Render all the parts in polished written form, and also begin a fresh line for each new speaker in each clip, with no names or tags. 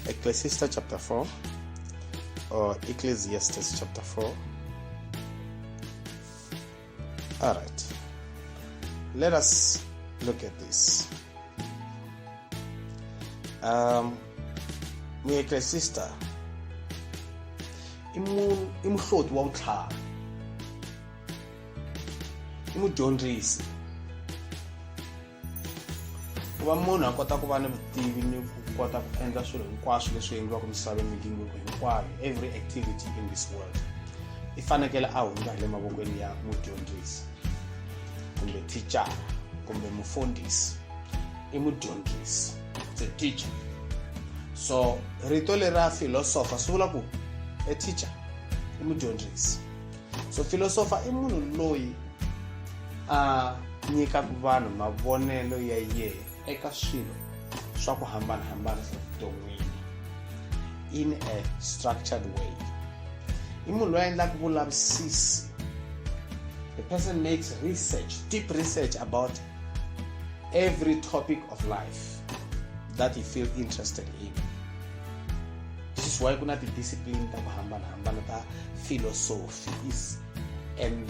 Ecclesiastes chapter 4 or Ecclesiastes chapter 4. All right. Let us look at this. Muecclesiasta i i muhloti wa vutlhari i mudyondzisi ku va munhu a kota ku va ni vutivi ni ku kota ku endla swilo hinkwaswo leswi endliwaka misaveni migingiriko hinkwayo every activity in this world i fanekele a hundza hi le mavokweni ya mudyondzisi kumbe thicara kumbe mufundhisi i mudyondzisi it's a teacher so rito lera philosopher swi vula ku a teacher i mudyondzisi so philosopher i munhu loyi a nyikaka vanhu mavonelo ya yena eka swilo swa ku hambanahambana evuton'wini in a structured way i munhu loyi a endlaka vulavisisi the person makes research deep research about every topic of life that he feel interested in this is why ku na ti-discipline ta ku hambanahambana ta philosophy is and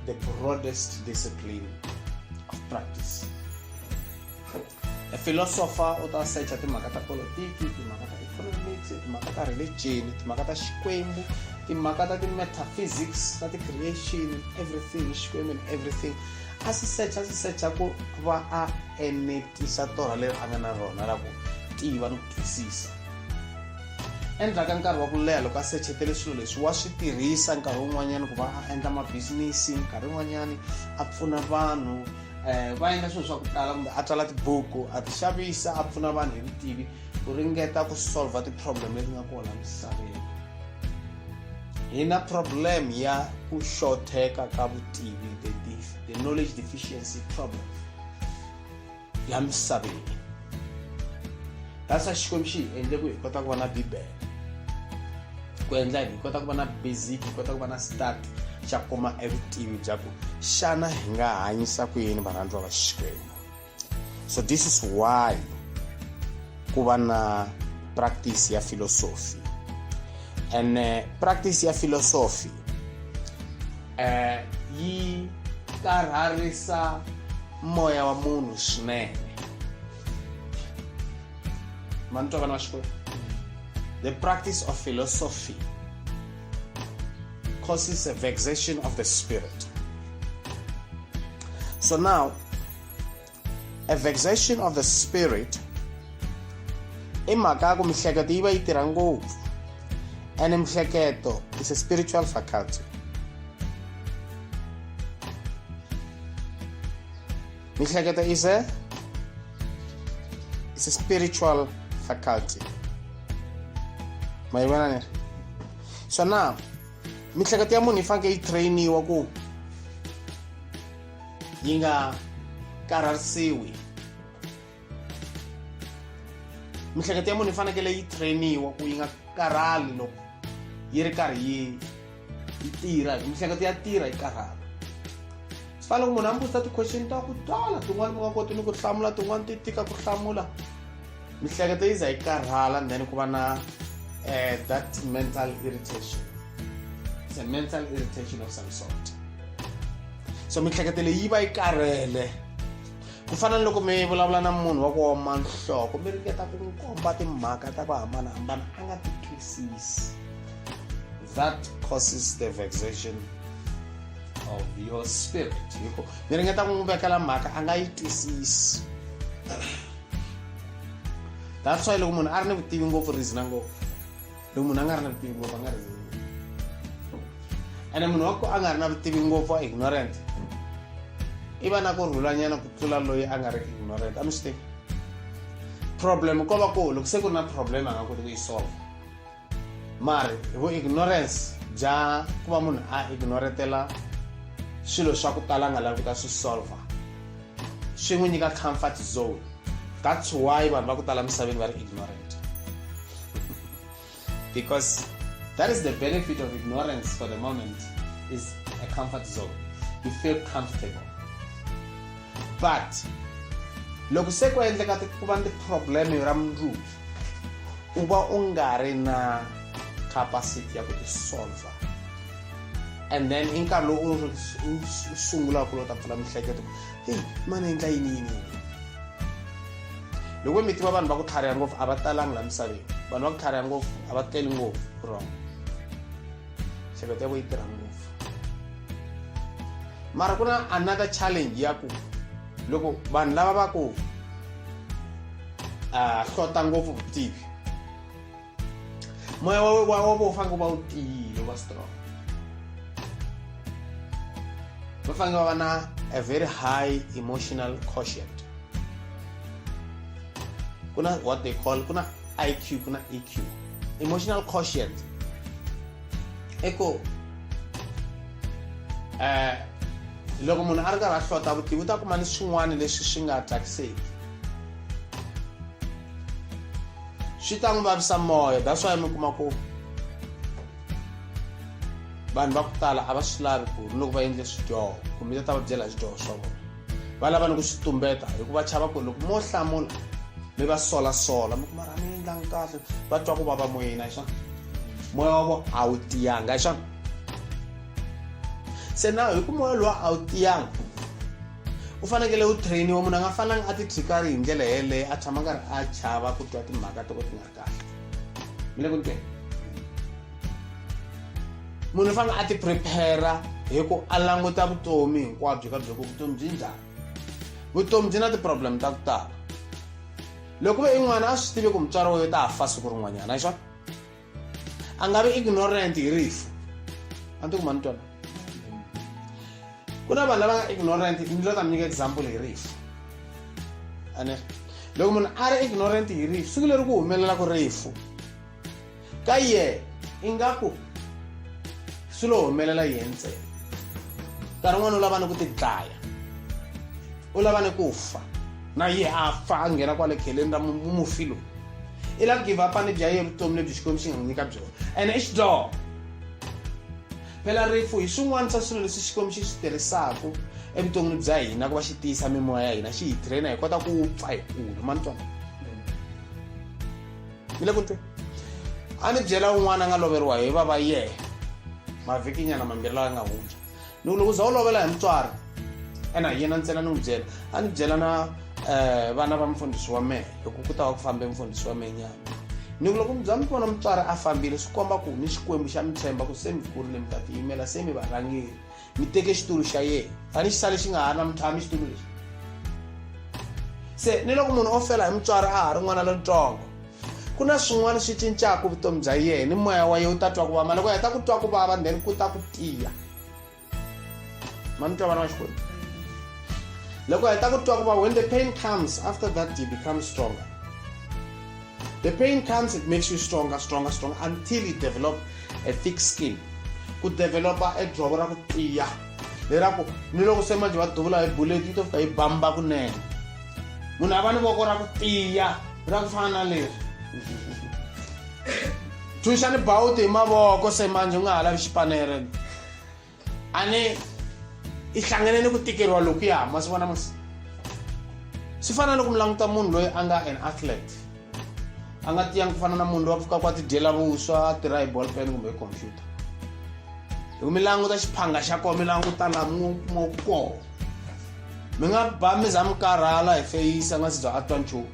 the broadest discipline of practice a philosopher u ta secha timhaka ta politiki timhaka ta economics timhaka ta religion timhaka ta xikwembu timhaka ta ti-metaphysics ta ti-creation everything xikwembu and everything a swi secha swi secha ku va a enetisa torha leri a nga na rona ra ku tiva ni ku twisisa endzhaku ka nkarhi wa ku leha loko a sechetele swilo leswi wa swi tirhisa nkarhi wun'wanyana ku va a endla mabisinisi nkarhi wun'wanyani a pfuna vanhu um va endla swilo swa ku tala kumbe a tsala tibuku a ti xavisa a pfuna vanhu hi vutivi ku ringeta ku solva ti-problem leti nga kona misaveni hi na problem ya ku xotheka ka vutivi the, the knowledge deficiency problem la misaveni that's why xikwembu xi hi endle ku hi kota ku va na bibele ku endla hi kota ku va na basic hi kota ku va na start xa kuma evutivi bya ku xana hi nga hanyisa ku yini varhandziwa va xikwembu so this is why ku va na practice ya philosophy and practice ya philosophy yi karharisa moya wa munhu swinene ma ni twa vana va xikwembu the practice of philosophy causes a vexation of the spirit so now a vexation of the spirit i mhaka ya ku mihleketo yi va yi tirha ngopfu and mihleketo is a spiritual faculty mihleketo is a is a spiritual faculty ma yi vona ni so now mihleketo ya munhu yi fanekele yi trainiwa ku yi nga karharisiwi mihleketo ya munhu yi fanekele yi trainiwa ku yi nga karhali loko yi ri karhi yi yi tirha hi mihleketo ya tirha yi karhala swi fana loko munhu a mi vutisa ti-question ta ku tala tin'wani mi nga koti ni ku hlamula tin'wani ti tika ku hlamula mihleketo yi za yi karhala and then ku va na that mental irritation it's a mental irritation of some sort so mihleketo leyi yi va yi karhele ku fana ni loko mi vulavula na munhu wa ku oma nhloko mi ringeta ku n'wi komba timhaka ta ku hambanahambana a nga ti twisisi that causes the vexation of your spirit hi ku mi ringeta ku n'wi vekela mhaka a nga yi twisisi that's why loko munhu a ri ni vutivi ngopfu reason ngopfu loko munhu a nga ri na vutivi ngopfu a nga reason ene munhu wa ku a nga ri na vutivi ngopfu a ignorant i va na ku rhulanyana ku tlula loyi a nga ri ignorant a mi swi tivi problem ko va ku loko se ku ri na problem a nga koti ku yi solve mari hi vu ignorance bya ku va munhu a ignoretela swilo swa ku tala a nga lavi ku ta swi solver swi n'wi nyika comfort zone that's why vanhu va ku tala misaveni va ri ignorant because that is the benefit of ignorance for the moment is a comfort zone you feel comfortable but loko se ku endleka ku va ni ti-problem ra mundzuku U va u nga ri na capacity ya ku ti solver and then i nkarhi lowu u sungulaka lowu ta pfula mihleketo heyi mani endla yini yini yini. Loko mi tiva vanhu va ku tlhariha ngopfu a va talangi laha misaveni, vanhu va ku tlhariha ngopfu a va teli ngopfu wrong, mihleketo ya vo yi tirha ngopfu. Mara ku na another challenge ya ku loko vanhu lava va ku hlota ngopfu vutivi, moya wa wa wa vo fanele va wu tiyile, va strong, va fanele va va na a very high emotional quotient. Ku na what they call, ku na IQ, ku na EQ. Emotional quotient i ku loko munhu a ri karhi a hlota vutivi u ta kuma ni swin'wana leswi swi nga tsakiseki, swi ta n'wi vavisa moya. That's why mi kuma ku vanhu va ku tala a va swi lavi ku ri loko va endle swidyoho kumbe ta va byela hi swidyoho swa vona, va lava ni ku swi tumbeta hikuva chava ku loko mo hlamula mi va solasola mi kuma ra mi endlangi kahle, va twa ku vava moyeni. A hi swona, moya wa vo a wu tiyanga, a hi swona. Se na hi ku moya lowa a wu tiyanga, u fanekele u trainiwa. Munhu a nga fanelanga a ti tshikari hi ndlela yeleyo, a tshama karhi a chava ku twa timhaka to ka ti nga ri kahle. Mi le ku ni tweni? Munhu u fanele a ti prepare hi ku a languta vutomi hinkwabyo ka byo ku vutomi byi njhani. Vutomi byi na ti-problem ta ku tala. Loko ve i n'wana a swi tivi ku mutswari wa yena ta fa siku rin'wanyana, a hi swona? A nga vi ignorant hi rifu. A ni ti kuma ni twana ku na vanhu lava nga ignorant. Ni lo ta mi nyika example hi rifu. Ane loko munhu a ri ignorant hi rifu, siku leri ku humelelaka rifu ka yehe ingaku swi lo humelela yehe ntsena. Nkarhi wun'wana u lava ni ku ti dlaya, u lava ni ku fa na ye a fa, a nghena kwale kheleni ra mufi loyi. I lava give up ni bya ye vutomi lebyi Xikwembu xi nga n'wi nyika byona, ene i xidyoho phela. Rifu hi swin'wana swa swilo leswi Xikwembu xi swi tirhisaka evuton'wini bya hina ku va xi tiyisa mimoya ya hina, xi hi traina hi kota ku pfa hi kula. Ma ni twana? Mi le ku ni tweni? A ni byela un'wana a nga loveriwa hi vava yehe mavhikinyana mambirhi lawa nga hundza. Ni ku loko za u lovela hi mutswari, ene a hi yena ntsena ni n'wi byela, a ni byela na vana va mufundhisi wa mehe loko ku ta va ku fambe mufundhisi wa mehe nyana. Ni ku loko bya mi vona mutswari a fambile, swi komba ku ni Xikwembu xa mi tshemba ku se mi kurile, mi ta tiyimela, se mi varhangeri, mi teke xitulu xa yena. A ni xi sale xi nga ha ri na mutshami xitulu lexi. Se ni loko munhu o fela hi mutswari a ha ri n'wana lontsongo, ku na swin'wana swi cincaka vutomi bya yena ni moya wa yena. U ta twa ku vava, loko a heta ku twa ku vava then ku ta ku tiya. Ma mi twa, vana va Xikwembu? Loko a heta ku twa ku vava, when the pain comes, after that you become stronger. The pain comes, it makes you stronger, stronger, stronger until you develop a thick skin. Ku developa e dzovo ra ku tiya leraku ni loko se manje va duvula hi bullet yi to fika yi bamba kunene. Munhu a va ni voko ra ku tiya ra ku fana na leri, tshunxa ni bawuti hi mavoko. Se manje u nga ha lavi xipanere. A ni i hlangane ni ku tikeriwa lokuya, ma swi vona masi. Swi fana loko mi languta munhu loyi a nga an athlete, a nga tiyangi ku fana na munhu loyi a pfukaka a ti dyela vuswa, a tirha hi ball pen kumbe hi computer. Loko mi languta xiphanga xa kona, mi languta laha mo koho, mi nga ba mi za mi karhala hi feyisa nga si bya a twa nchumu.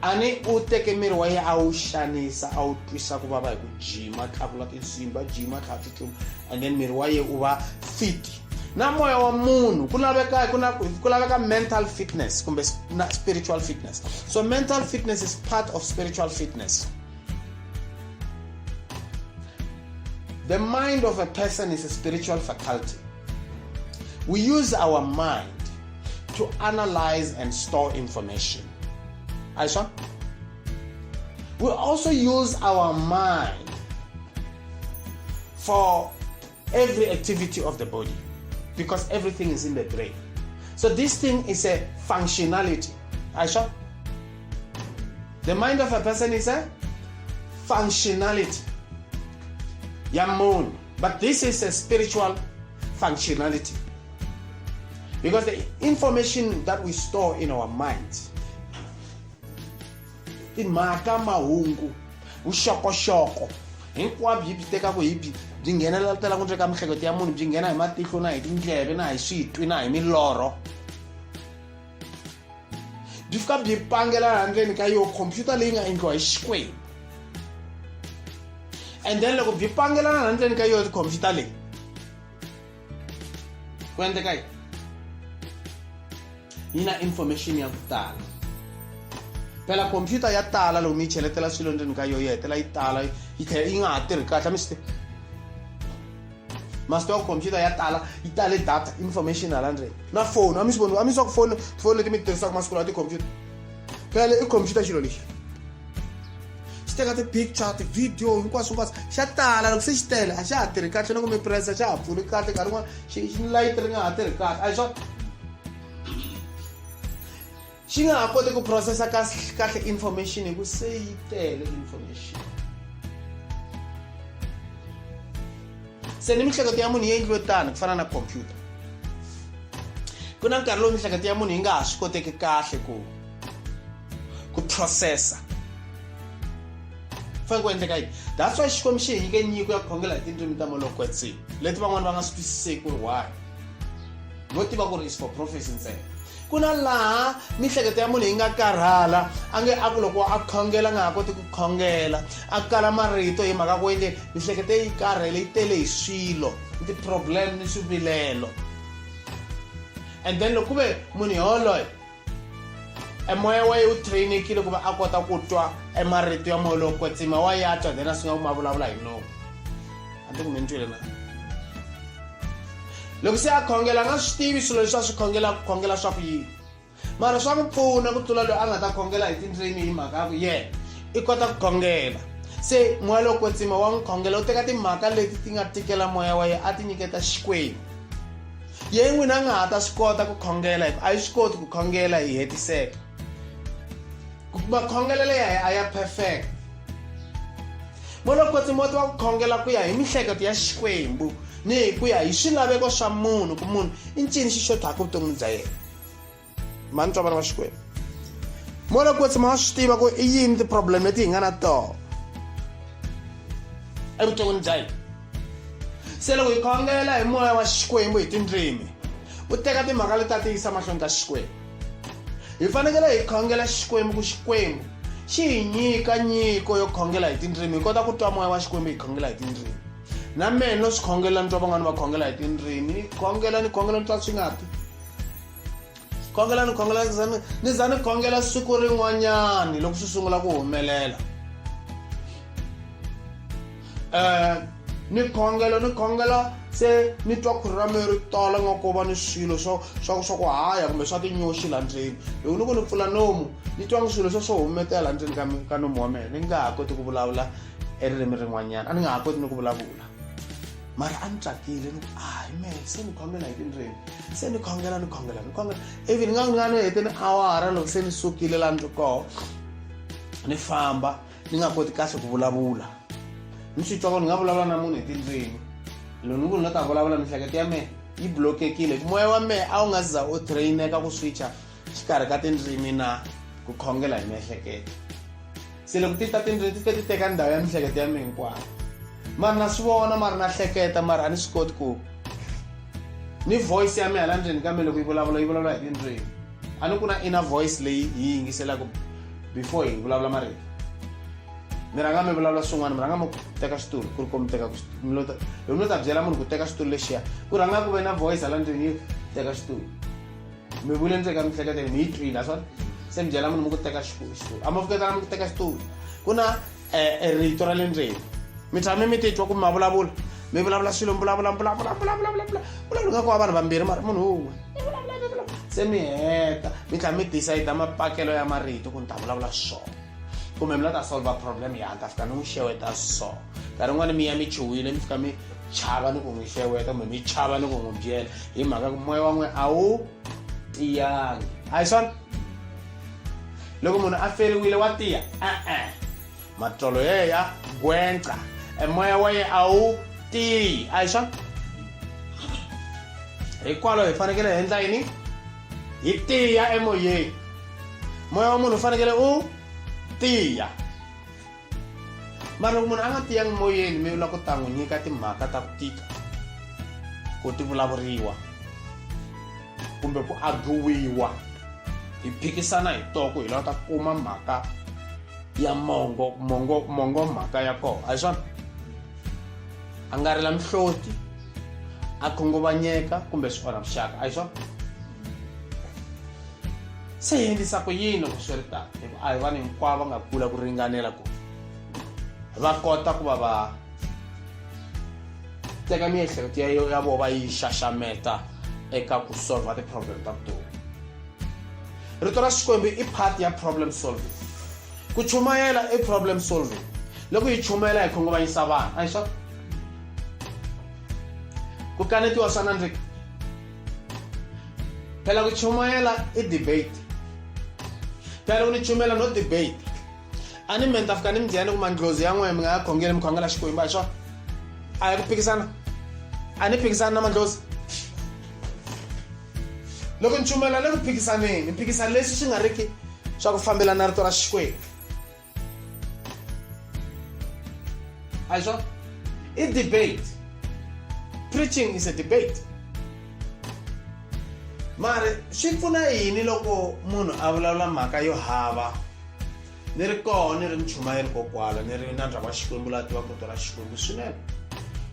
A ni u teke miri wa yena a wu xanisa, a wu twisa ku vava hi ku jima, tlakula tinsimbi, a jima, tlha tsutsuma, and then miri wa yena u va fit. Na moya wa munhu ku laveka, ku na ku laveka mental fitness kumbe na spiritual fitness. So mental fitness is part of spiritual fitness. The mind of a person is a spiritual faculty. We use our mind to analyze and store information. Aisha? We also use our mind for every activity of the body because everything is in the brain. So this thing is a functionality. Aisha? The mind of a person is a functionality. Ya munhu. But this is a spiritual functionality. Because the information that we store in our minds, timhaka, mahungu. Vuxokoxoko hinkwabyo yi byi tekaka hi byi byi nghenelela ku ndzeni ka miehleketo ya munhu, byi nghena hi matihlo na hi tindleve na hi switwi na hi milorho. Byi fika byi pangela laha ndzeni ka yo khompyuta leyi nga endliwa hi Xikwembu. And then loko byi pangelana laha ndzeni ka yo khompyuta leyi, ku endleka yini? Yi na information ya ku tala. Phela khompyuta ya tala, loko mi yi cheletela swilo ndzeni ka yo, yi hetela yi tala, yi tlhela yi nga ha tirhi kahle. A mi swi tivi? Ma swi tiva ku khompyuta ya tala, yi tale data, information hala ndzeni. Na foni, a mi swi voni? A mi swi ku foni, tifoni leti mi ti tirhisaka masiku lawa, tikhompyuta phela i khompyuta. Xilo lexi xi teka ti-picture, ti-video, hinkwaswo hinkwaswo. Xa tala, loko se xi tele a xa ha tirhi kahle. Loko mi pressa xa ha pfuli kahle, nkarhi wun'wana xi layiti ri nga ha tirhi kahle. A hi swona? Xi nga ha koti ku processa kahle kahle information hi ku se yi tele information. Se ni mihleketo ya munhu yi endliwe tano ku fana na computer. Ku na nkarhi lowu mihleketo ya munhu yi nga ha swi koteki kahle ku processa. Fanele ku endleka yini? That's why Xikwembu xi hi nyike nyiko ya ku khongela hi tindzimi ta moya lowo kwetsima, leti van'wani va nga swi twisiseki ku ri why. Vo tiva ku ri is for prophecy ntsena. Ku na laha mihleketo ya munhu yi nga karhala, a nge a ku loko a khongela nga ha koti ku khongela, a kala marito hi mhaka ku endle mihleketo yi karhele, yi tele hi swilo ni ti-problem ni swivilelo. And then loko ku ve munhu yoloye e moya wa ye wu trainekile ku va a kota ku twa e marito ya moya lowo kwetsima, wa ya twa, then a sungula ku ma vulavula hi nomu. A ndzi ku mi ni twile na? Loko se a khongela, a nga swi tivi swilo leswi a swi khongelaka, ku khongela swa ku yini, mara swa n'wi pfuna ku tlula loyi a nga ta khongela hi tindzimi, hi mhaka ya ku yena i kota ku khongela. Se moya lowo kwetsima wa n'wi khongela, u teka timhaka leti ti nga tikela moya wa yena, a ti nyiketa Xikwembu. Ye n'wina a nga ha ta swi kota ku khongela, hi ku a yi swi koti ku khongela hi hetiseka. Makhongelelo ya a ya perfect. Moya lowo kwetsima wa tiva ku khongela ku ya hi mihleketo ya Xikwembu ni hi ku ya hi swilaveko swa munhu, ku munhu i ncini xi xothaka vuton'wini bya yena. Mani twa, vana va Xikwembu, moya lowo kwetsima wa swi tiva ku i yini ti-problem leti hi nga na tona evuton'wini bya hina. Se loko hi khongela hi moya wa Xikwembu hi tindzimi, u teka timhaka leti a ti yisa mahlweni ka Xikwembu. Hi fanekele hi khongela Xikwembu ku Xikwembu xi hi nyika nyiko yo khongela hi tindzimi, hi kota ku twa moya wa Xikwembu, hi khongela hi tindzimi. Na mehe no swi khongela, ni twa van'wani va khongela hi tindzimi, ni khongela, ni khongela, ni twa swi nga ti khongela, ni khongela, ni za ni khongela siku rin'wanyani loko swi sungula ku humelela. Ni khongela, ni khongela, se ni twa khuri ra mehe ri tala nga ko va ni swilo swa ku haya kumbe swa tinyoxi la ndzeni. Loko ni ku ni pfula nomu, ni twa swilo swo humetela la ndzeni ka nomu wa mehe, ni nga ha koti ku vulavula eririmi rin'wanyana, a ni nga ha koti ni ku vulavula. Mara a ni tsakile, ni ku a hi mehe se ni khongela hi tindzimi. Se ni khongela, ni khongela, ni khongela, ivi ni nga nga ni hete ni awara. Loko se ni sukile laha ni ri koho, ni famba, ni nga koti kahle ku vulavula, ni swi twa ku ni nga vulavula na munhu hi tindzimi. Loko ni ku ni nga ta vulavula, mihleketo ya mehe yi blokekile, ku moya wa mehe a wu nga za u traineka ku switcha xikarhi ka tindzimi na ku khongela hi miehleketo. Se loko ti ta tindzimi, ti te ti teka ndhawu ya mihleketo ya mehe hinkwayo. Mara na swi vona, mara na hleketa, mara a ni swi koti ku ni voice ya mehe hala ndzeni ka mehe loko yi vulavula, yi vulavula hi tindzimi. A ni ku na inner voice leyi hi yingiselaka before hi vulavula marito. Mi rhanga mi vulavula swin'wana, mi rhanga mi teka xitulu, ku ri ko mi teka loko mi ta byela munhu ku teka xitulu lexiya, ku rhanga ku ve na voice hala ndzeni yi teka xitulu. Mi vule ndzeni ka miehleketo, mi yi twile swona, se mi byela munhu mi ku teka xitulu. A mi pfuketana mi ku teka xitulu, ku na rito ra le ndzeni. Mi tshame mi titwa ku ma vulavula, mi vulavula swilo, mi vulavula, mi vulavula, vulavula, vulavula, vulavula nga ku va vanhu vambirhi mara munhu wun'we. Se mi heta, mi tlhela mi decide mapakelo ya marito ku ni ta vulavula swona, kumbe mi la ta solve problem ya ta fika ni n'wi xeweta so. Nkarhi wun'wani mi ya mi chuhile, mi fika mi chava ni ku n'wi xeweta kumbe mi chava ni ku n'wi byela, hi mhaka ku moya wa n'we a wu tiyangi. A hi swona? Loko munhu a feriwile wa tiya? E-e, matsolo ye ya gwenca, e moya wa ye a wu tiyi. A hi swona? Hikwalaho hi fanekele hi endla yini? Hi tiya emoyeni. Moya wa munhu u fanekele u tiya. Mara loko munhu a nga tiyangi moyeni mi vula ku ta n'wi nyika timhaka ta ku tika ku ti vulavuriwa kumbe ku agiwiwa hi phikisana hi toko hi lava ta kuma mhaka ya mongo mongo mongo mhaka ya kona a hi swona a nga rila mihloti a khunguvanyeka kumbe swi onha vuxaka a hi swona se hi endlisa ku yini loko swi ri tano hikuva a hi vanhu hinkwavo va nga kula ku ringanela ku va kota ku va va teka miehleketo ya ya vona va yi xaxameta eka ku solva ti-problem ta vutomi rito ra xikwembu i part ya problem solving ku chumayela i problem solving loko hi chumayela hi khunguvanyisa vanhu a hi swona ku kanetiwa swa nandzika phela ku chumayela i debate phela loko ni chumayela no debate a ni me ni ta fika ni mi byela ni ku mandlozi ya n'wina mi nga ya khongeli mi khongela xikwembu a hi swona a hi ku phikisana a ni phikisani na mandlozi loko ni chumayela le ku phikisaneni ni phikisa leswi swi nga riki swa ku fambelana na rito ra xikwembu a hi swona i debate preaching is a debate mara swi pfuna yini loko munhu a vulavula mhaka yo hava ni ri koho ni ri muchumayeri kokwala ni ri nandza wa xikwembu la tivaka rito ra xikwembu swinene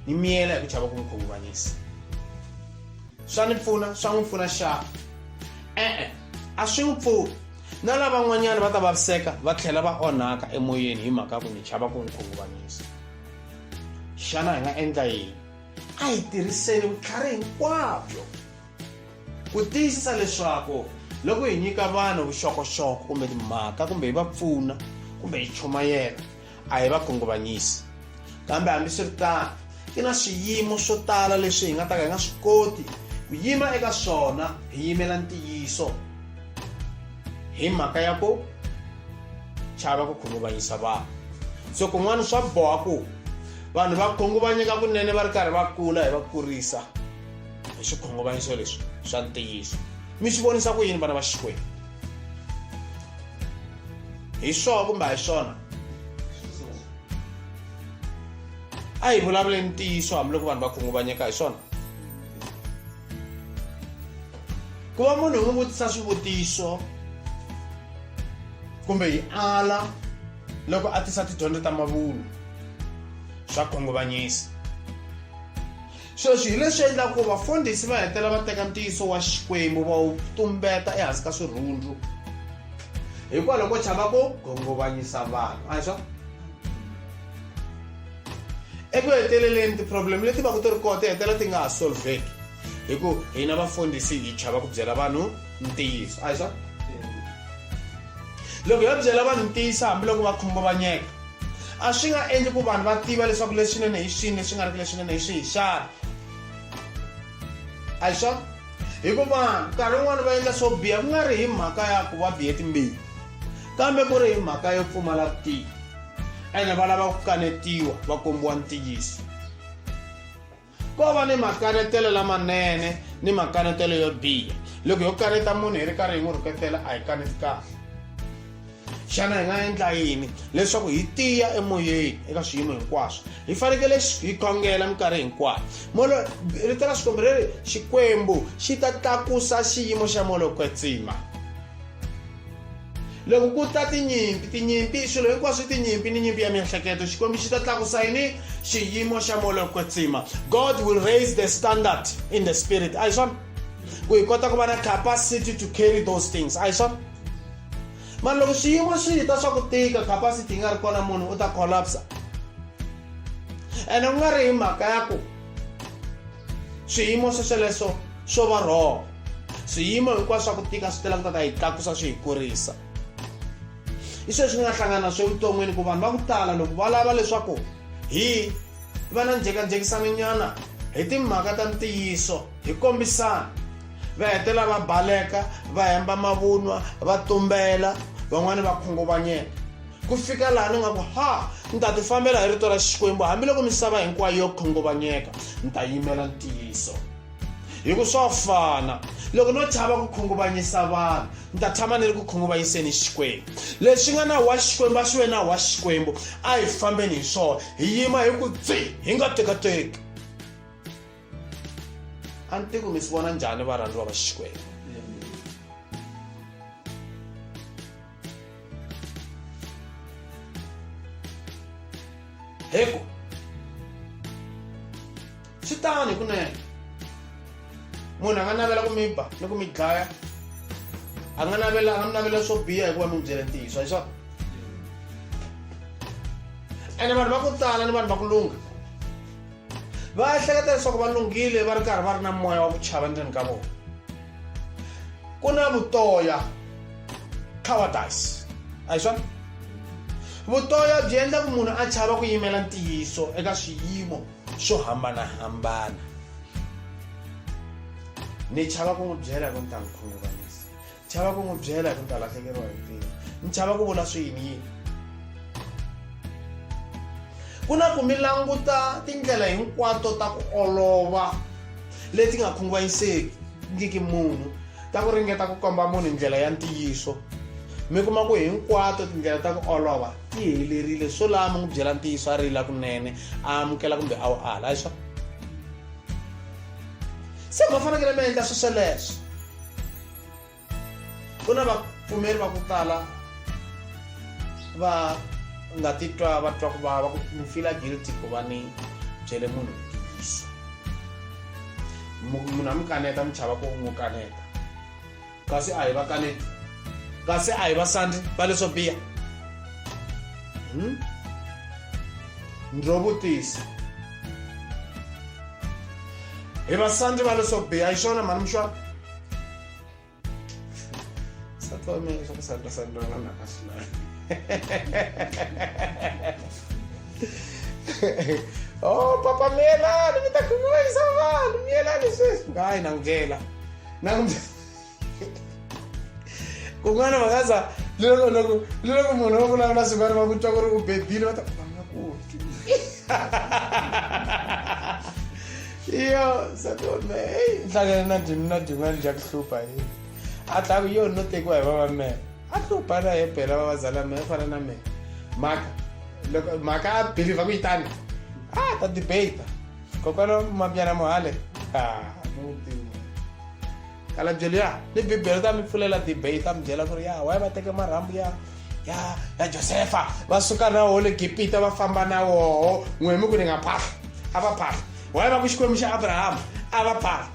ni miyela hi ku chava ku n'wi khunguvanyisa swa ni pfuna swa n'wi pfuna xana e-e a swi n'wi pfuni na lavan'wanyana va ta vaviseka va tlhela va onhaka emoyeni hi mhaka ya ku ni chava ku n'wi khunguvanyisa xana hi nga endla yini a hi tirhiseni vutlhari hinkwabyo ku tiyisisa leswaku loko hi nyika vanhu vuxokoxoko kumbe timhaka kumbe hi va pfuna kumbe hi chumayela a hi va khunguvanyisi kambe hambiswiritano ku na swiyimo swo tala leswi hi nga ta ka hi nga swi koti ku yima eka swona hi yimela ntiyiso hi mhaka ya ku chava ku khunguvanyisa vanhu so kun'wana swa boha ku vanhu va khunguvanyeka kunene va ri karhi va kula hi va kurisa hi swikhunguvanyiso leswi swa ntiyiso mi swi vonisa ku yini vana va xikwembu hi swona kumbe a hi swona a hi vulavuleni ntiyiso hambiloko vanhu va khunguvanyeka hi swona ku va munhu hi n'wi vutisa swivutiso kumbe hi ala loko a tisa tidyondzo ta mavunwa swa khunguvanyisa sweswi hi leswi endlaka ku vafundhisi va hetelela va teka ntiyiso wa xikwembu va wu tumbeta ehansi ka swirhundzu hikwalaho ko chava ku gongovanyisa vanhu a hi swona eku heteleleni ti-problem leti va ku ti ri kona ti hetelela ti nga ha solveki hi ku hina vafundhisi hi chava ku byela vanhu ntiyiso a hi swona loko yo byela vanhu ntiyiso hambiloko va khunguvanyeka a swi nga endli ku vanhu va tiva leswaku leswinene hi swini leswi nga riki leswinene hi swihi xana a hi swona hikuva nkarhi wun'wani va endla swo biha ku nga ri hi mhaka ya ku va bihe timbilu kambe ku ri hi mhaka yo pfumala vutivi ene va lava ku kanetiwa va kombiwa ntiyiso ko va ni makanetelo lamanene ni makanetelo yo biha loko yo kaneta munhu hi ri karhi hi n'wi rhuketela a hi kaneti kahle xana hi nga endla yini leswaku hi tiya emoyeni eka swiyimo hinkwaswo hi fanekele hi khongela minkarhi hinkwayo molo rito ra xikwembu ri ri xikwembu xi ta tlakusa xiyimo xa molo kwetsima loko ku ta tinyimpi tinyimpi swilo hinkwaswo tinyimpi ni nyimpi ya miehleketo xikwembu xi ta tlakusa yini xiyimo xa moya kwetsima god will raise the standard in the spirit a hi swona ku hi kota ku va na capacity to carry those things a hi swona mara loko swiyimo swi ta swa ku tika capacity yi nga ri kona munhu u ta collapsa ene ku nga ri hi mhaka ya ku swiyimo swesweleswo swo va wrong swiyimo hinkwaswo swa ku tika swi tela ku ta ta hi tlakusa swi hi kurisa hi sweswi nga hlangana na swo evuton'wini ku vanhu va ku tala loko va lava leswaku hi va na njhekanjhekisano hi timhaka ta ntiyiso hi kombisana va hetelela va baleka va hemba mavunwa va tumbela van'wani va khunguvanyeka ku fika laha ni nga ku ha ni ta ti fambela hi rito ra xikwembu hambiloko misava hinkwayo yo khunguvanyeka ni ta yimela ntiyiso Hi ku swa fana loko no chava ku khunguvanyisa vanhu ni ta tshama ni ri ku khunguvanyiseni Xikwembu. Leswi nga nawu wa Xikwembu a swi ve nawu wa Xikwembu, a hi fambeni hi swona, hi yima hi ku tsi, hi nga tekateki. A ni tivi ku mi swi vona njhani varhandziwa va Xikwembu. Hi ku swi tani hikunene munhu a nga navela ku mi ba ni ku mi dlaya a nga navela a nga mi navela swo biha hikuva mi n'wi byele ntiyiso hi swona ene vanhu va ku tala ni vanhu va ku lungha va ehleketa leswaku va lunghile va ri karhi va ri na moya wa ku chava ndzeni ka vona ku na vutoya cowardice a hi swona vutoya byi endla ku munhu a chava ku yimela ntiyiso eka swiyimo swo hambanahambana ni chava ku n'wi byela hi ku ni ta n'wi khunguvanyisa chava ku n'wi byela hi ku ni ta lahlekeriwa hi ntirho ni chava ku vula swi yini yini ku na ku mi languta tindlela hinkwato ta ku olova leti nga khunguvanyiseki munhu ta ku ringeta ku komba munhu ndlela ya ntiyiso mi kuma ku hinkwato tindlela ta ku olova ti helerile swo laha mi n'wi byela ntiyiso a rila kunene a amukela kumbe a wu ala a hi swona se ma fanekele mi endla swi sweleswo ku na vapfumeri va ku tala va nga titwa va twa ku vava ku ni fila guilty ku va ni byele munhu ntiyiso munhu a mi kaneta mi chava ku n'wi kaneta kasi a hi va kaneti kasi a hi va sandzi va leswo biha hmm? Ndzo vutisa hi vasandzi va leswo biha hi swona mhani muxwana nsati wa mina swa ku sandza sandza vanhu a swi lavi oh papa miyelani mi ta khunguvanyisa vanhu miyelani sweswi hayi na n'wi byela na n'wi kun'wana va nga za loko loko loko munhu wa vulavula swin'wana va ku twa ku ri u bedile va ta va nga ku twi iyo nsati wa mehe eyi nhlangane na dyini na dyin'wana dya ku hlupha yi a tla ku yo no tekiwa hi vava mehe a hlupha na ye phela vavazala mehe fana na mehe mhaka loko mhaka a believer ku yi tani a ta debate kokwana Mabyana Mohale a ni tivi kala byelo ya ni bibele ta mi pfulela debate ta mi byela ku ri ya why va teke marhambu ya ya ya Josefa va suka na woho le Gipita va famba na woho n'we mi ku ni nga phahla a va phahla why va ku Xikwembu xa Abraham a va phahla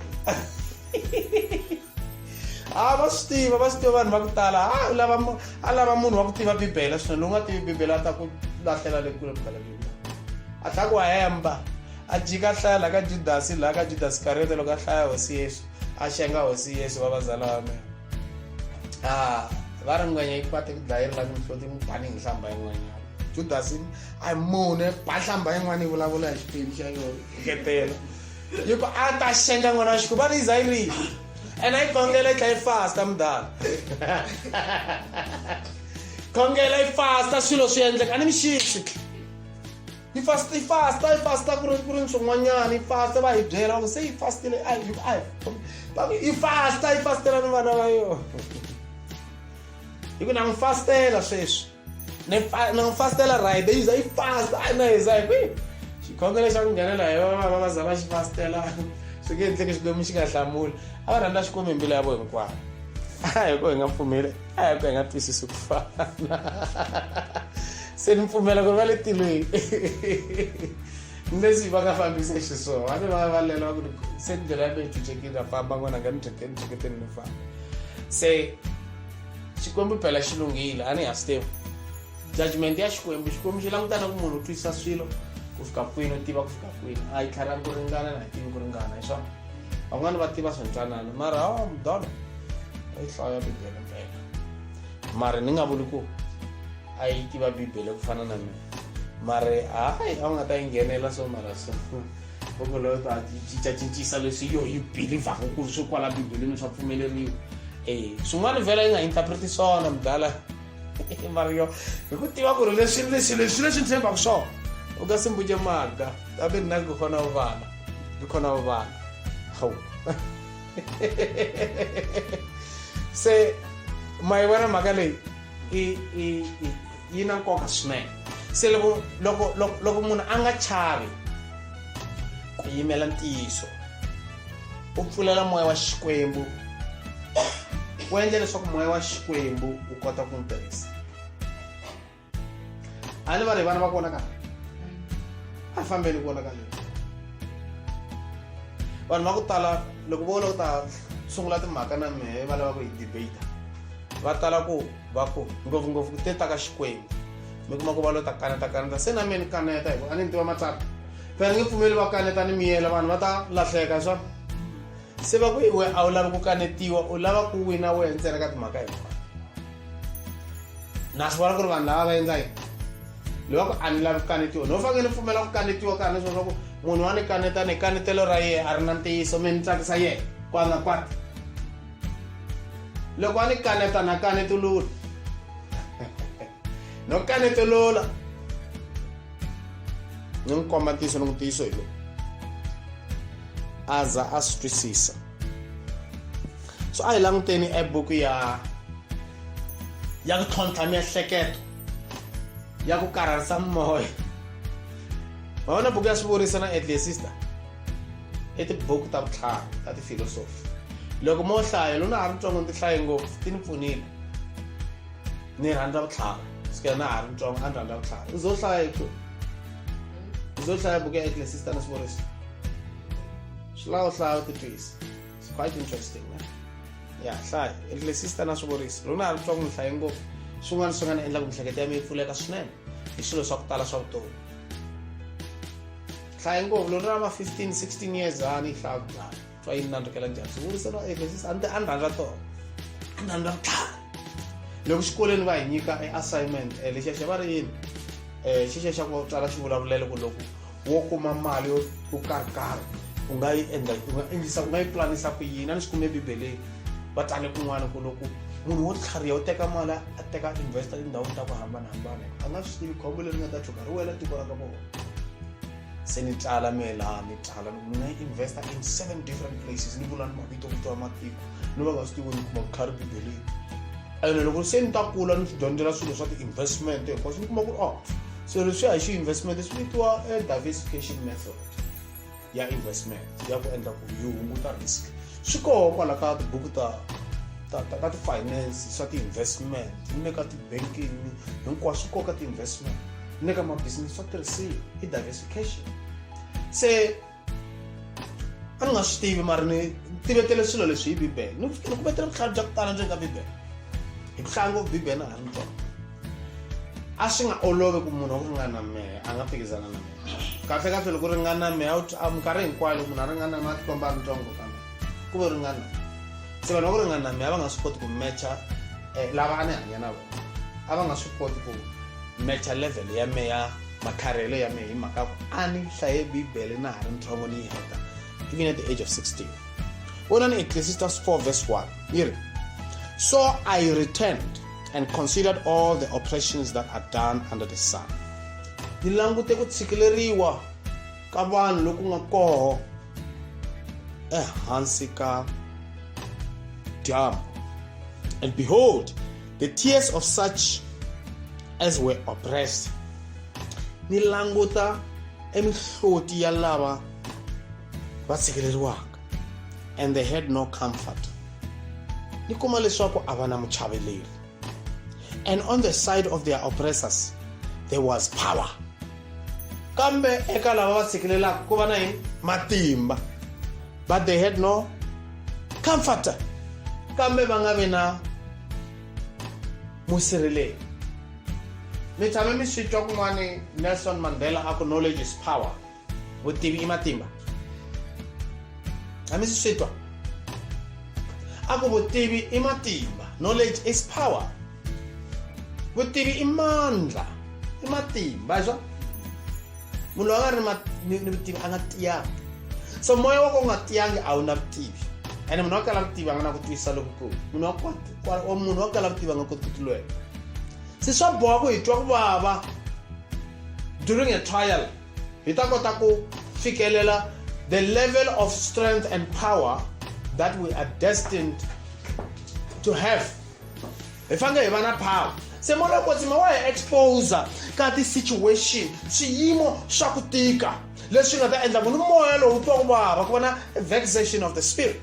a va swi tiva va swi tiva vanhu va ku tala a lava a lava munhu wa ku tiva bibele swinene lowu nga tivi bibele a ta ku lahlela le kule mukhala bibele a tlha ku hemba a jika a hlaya laha ka judasi laha ka judasi kariyota loko a hlaya hosi yesu a xenga hosi yesu va vazala va mina a va ri ngwenya yi kwate ku dlayeri la mihloti n'wi bani hi nhlamba yin'wanyana judasi a hi munhu ba nhlamba yin'wana yi vulavula hi xiphemu xa yona ngetela yi ku a ta xenga n'wana wa xikwembu va ri yiza yi ri ene a yi khongela yi tlha yi fasta mudala khongela yi fasta swilo swi endleka a ni mi xixi yi fasta yi fasta yi fasta ku ri ku ri swin'wanyana yi fasta va hi byela va ku se yi fastile a yi a va ku yi fasta yi fastela ni vana va yona hi ku na n'wi fastela sweswi ni ni n'wi fastela right yi za yi fasta a na yi za hi kwihi xikhongelo xa ku nghenela hi va va va za va xi fastela swi nge endleki xikwembu xi nga hlamuli a va rhandza xikwembu hi mbilu ya vo hinkwayo a hi ku hi nga pfumeli a hi ku hi nga twisisi ku fana se ni pfumela ku ri va le tilweni ni leswi va nga fambisa xiswona va ni va va lela va ku se ndlela ya mehe cucekile na famba n'wana nga ni dyekeni dyeketeni ni famba se xikwembu phela xi lunghile a ni ha swi tivi judgment ya xikwembu xikwembu xi langutana ku munhu u twisisa swilo ku fika kwini u tiva ku fika kwini a yi tlharhangi ku ringana na yi tivi ku ringana hi swona van'wani va tiva swintsanana mara hawa mudolo a yi hlaya bibele mpela mara ni nga vuli ku a yi tiva bibele ku fana na mina mara hayi a wu nga ta yi nghenela so mara so loko loyo ta cincacincisa leswi yo yi believaku ku swi kwala bibeleni swa pfumeleriwa e swin'wana vhela yi nga interpreti swona mudala mara yo hi ku tiva ku ri leswi leswi leswi leswi ni tshembaka swona u nga si mbuje maga kambe nna ke kgona go bala ke kgona go bala hawu Se ma yi vona mhaka leyi i i yi na nkoka swinene. Se loko loko loko loko munhu a nga chavi ku yimela ntiyiso, u pfulela moya wa Xikwembu, u endla leswaku moya wa Xikwembu wu kota ku n'wi tirhisa. A ni va ri vana va kona ka a fambeni ku vona ka leyi. Vanhu va ku tala loko vo lava ku ta sungula timhaka na mehe, va lava ku hi debate, va tala ku va ku ngopfungopfu ku te ta ka Xikwembu, mi kuma ku va lo ta kaneta kaneta. Se na me ni kaneta hi ku a ni ni tiva matsalwa phela, ni nge pfumeli va kaneta ni miyela, vanhu va ta lahleka swa. Se va ku iwe a wu lavi ku kanetiwa, u lava ku wina wehe ntsena ka timhaka hinkwato. Na swi vona ku ri vanhu lava va endla yini loko ku a ni lavi ku kanetiwa, no fanele ni pfumela ku kanetiwa ka ni swa ku munhu wa ni kaneta ni kanetelo ra yehe a ri na ntiyiso, mi ni tsakisa yehe kwana kwati. Loko a ni kaneta na kanetulula, no kanetulula, ni n'wi komba ntiyiso, ni n'wi ntiyiso hi lowu a za a swi twisisa. So a hi languteni ebuku ya ku tlhontlha miehleketo, ya ku karharisa moya. Ma vona buku ya Swivuriso na Ecclesiastes i tibuku ta vutlhari ta tifilosofi. Loko mo hlaya, loko na ha ri ntsongo ni ti hlaye ngopfu, ti ni pfunile. Ni rhandza vutlhari sukela na ha ri ntsongo, a ni rhandza vutlhari. U zo hlaya hi ku u zo hlaya buku ya Ecclesiastes na Swivuriso, swi lava u hlaya u titwisa. It's quite interesting, ne? Ya hlaya Ecclesiastes na Swivuriso. Loko na ha ri ntsongo ni hlaye ngopfu, swin'wana swi nga ni endla ku miehleketo ya mina yi pfuleka swinene hi swilo swa ku tala swa vutomi. Hlaye ngopfu loko ni ri ma 15 16 years, a ni yi hlaya ku tala, twa yi ni nandzikela njhani Swivuriso na Ecclesiastes. A ni rhandza tona, a ni rhandza vutlhari. Loko xikolweni va hi nyika e assignment, lexiya xa va ri yini, xexiya xa ku tsala xivulavulelo, ku loko wo kuma mali yo yo karhi karhi u nga yi endla, u nga endlisa, u nga yi planisa ku yini, a ni swi kume ebibeleni va tsale kun'wana ku loko munhu wo tlhariha u teka mali a teka investa etindhawini ta ku hambanahambana, a nga swi tivi khombo leri nga ta tshuka ri wela tiko ra ka vona. Se ni tsala mehe laha, ni tsala ni nga yi investa in seven different places, ni vula ni mavito vito ya matiko, ni va nga swi tivi ni kuma vutlhari bibeleni. Ene loko se ni ta kula ni swi dyondzela swilo swa ti-investment hinkwaswo, ni kuma ku ri oh, swilo leswi hi xi-investment swi vitiwa e diversification method ya investment, ya ku endla ku yi hunguta risk. Swi koho kwala ka tibuku ta ti-finance, swa ti-investment, ni le ka ti-banking hinkwaswo swi koho, ka ti-investment ni le ka ma-business swa tirhisiwa, i diversification. Se a ni nga swi tivi, mara ni tivetele swilo leswi hi Bibele, ni ku vetele vutlhari bya ku tala ndzeni ka Bibele hi ku hlaya ngopfu Bibele na ha ri ntsongo. A swi nga olovi ku munhu wa ku ringana na mehe a nga phikizana na mehe. Kahle kahle, loko ringana na mehe, a minkarhi hinkwayo loko munhu a ringana na mehe a tikomba a ri ntsongo ka mehe, ku ve ringana. Se vanhu va ku ringana na mehe a va nga swi koti ku mecha lava a ni hanya na vona, a va nga swi koti ku mecha level ya mehe ya makharelo ya mehe, hi mhaka ku a ni hlaye Bibele na ha ri ntsongo, ni yi heta even at the age of 16. Vonani Ecclesiastes 4 verse 1, yi ri, "So I returned and considered all the oppressions that are done under the sun." Ni langute ku tshikileriwa ka vanhu loku nga koho ehansi ka dyambu. "And behold, the tears of such as were oppressed." Ni languta emihloti ya lava va tshikeleriwaka. "And they had no comfort." Ni kuma leswaku a va na muchaveleri. "And on the side of their oppressors there was power." Kambe eka lava va tshikelelaka ku va na yini? Matimba. "But they had no comforter." Kambe va nga vi na musirheleli. Mi tshame mi swi twa kun'wani Nelson Mandela a ku, "Knowledge is power," vutivi i matimba? A mi swi twa a ku vutivi i matimba, knowledge is power, vutivi i mandla, i matimba? Swa munhu loyi a nga ri ni vutivi a nga tiyangi. So moya wa ku u nga tiyangi, a wu na vutivi, ene munhu wa kala vutivi a nga na ku twisisa lokukulu. Munhu wa kala vutivi a nga koti ku tilwela. Se swa boha ku hi twa ku vava during a trial, hi ta kota ku fikelela the level of strength and power. that we are destined to have. Hi fanele hi va na power. Se moya lowo kwetsima wa hi exposer ka ti-situation, swiyimo swa ku tika leswi nga ta endla ku ni moya lowu twa ku vava, ku va na vexation of the spirit.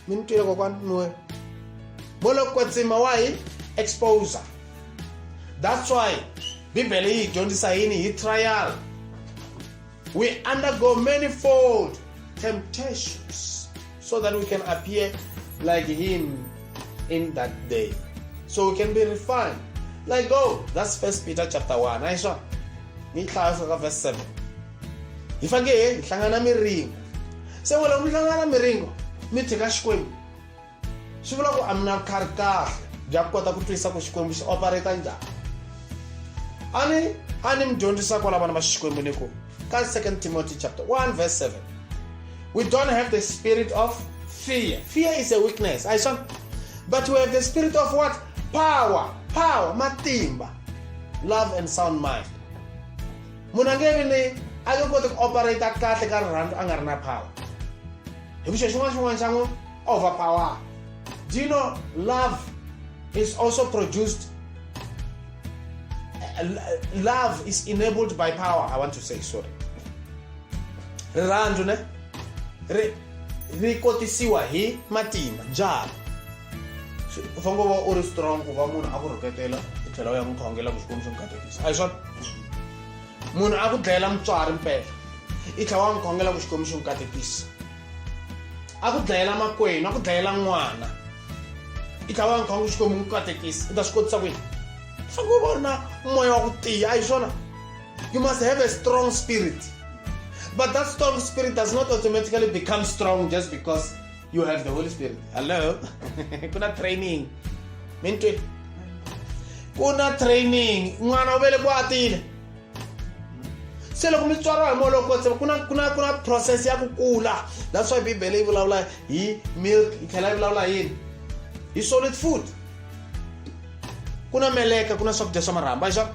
Mi ni twile kokwani nuwe? Moya lowo kwetsima wa hi exposer. That's why Bibele yi hi dyondzisa yini hi trial. We undergo manifold temptations so that we can appear like him in that day, so we can be refined like gold. That's First Peter chapter 1. A hi swona? Ni yi hlaya ka verse 7. Hi fanele hi hlangana miringo. Se n'we loko mi hlangana miringo mi tshika Xikwembu, swi vula ku a mi na vutlhari kahle bya ku kota ku twisisa ku Xikwembu xi operate njhani. A ni mi dyondzisa kwala, vana va Xikwembu, ni ku ka 2 Timothy chapter 1 verse 7, we don't have the spirit of fear. Fear is a weakness, a hi swona? But we have the spirit of what? Power. Power, matimba, love and sound mind. Munhu a nge vi ni, a nge koti ku operate kahle ka rirhandzu a nga ri na power, hi ku xo xin'wana xin'wana xa n'wi overpower. Do you know love is also produced, love is enabled by power? I want to say, sorry, rirhandzu ne ri kotisiwa hi matimba. Njhani? U fanele u va u ri strong ku va munhu a ku rhuketela, u tlhela u ya n'wi khongela ku Xikwembu xi n'wi katekisa. A hi swona? Munhu a ku dlayela mutswari mpela, i tlhela wa n'wi khongela ku Xikwembu xi n'wi katekisa. A ku dlayela makwenu, a ku dlayela n'wana, i tlhela wa n'wi khongela ku Xikwembu n'wi katekisa. U ta swi kotisa ku yini? U fanele u va u ri na moya wa ku tiya. A hi swona? You must have a strong spirit, but that strong spirit does not automatically become strong just because you have the Holy Spirit. Hello? Ku na training. Mi ni twile? Ku na training. N'wana u velekiwa a tiyile. Se loko mi tswariwa hi moya lowo kwetsima, ku na process ya ku kula. That's why Bibele yi vulavula hi milk, yi tlhela yi vulavula hi yini? Hi solid food. Ku na meleka, ku na swakudya swa marhambu. A hi swona?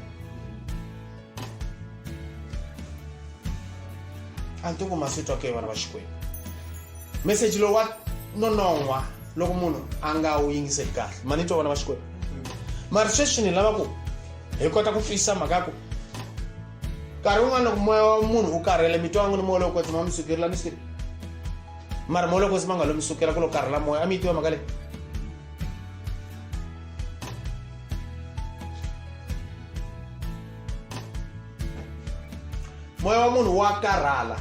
A ni tiku ma swi twa ke, vana va Xikwembu? Meseji lowu wa nonon'hwa loko munhu a nga wu yingiseli kahle. Ma ni twa, vana va Xikwembu? Mara sweswi ni lava ku hi kota ku twisisa mhaka ya ku nkarhi wun'wana loko moya wa munhu wu karhele, mi twa ngo ni moya lowo kwetsima mi sukerile mi sukele, mara moya lowo kwetsima nga lo mi sukela, ku lo karhala moya. A mi yi tiva mhaka leyi? Moya wa munhu wa karhala,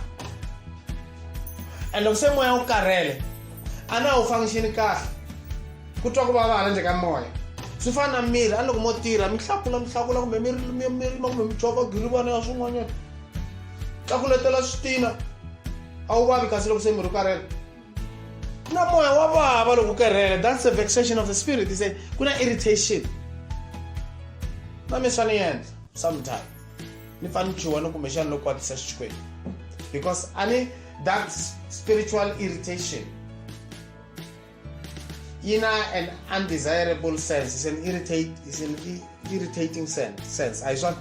and loko se moya wu karhele, a na wu function kahle, ku twa ku vava hala ndzeni ka moya. Swi fana na miri, a ni loko mo tirha mi hlakula, mi hlakula, kumbe mi mi rima, kumbe mi cova girivana ya swin'wanyana, tlakuletela switina, a wu vavi. Kasi loko se miri wu karhele, na moya wa vava loko karhele. That's the vexation of the spirit. Is a ku na irritation. Na mi swa ni endla sometime ni pfa ni chuha ni kumbexana no kwatisa Xikwembu, because a ni that spiritual irritation yi na an undesirable sense. Is an irritating sense. A hi swona?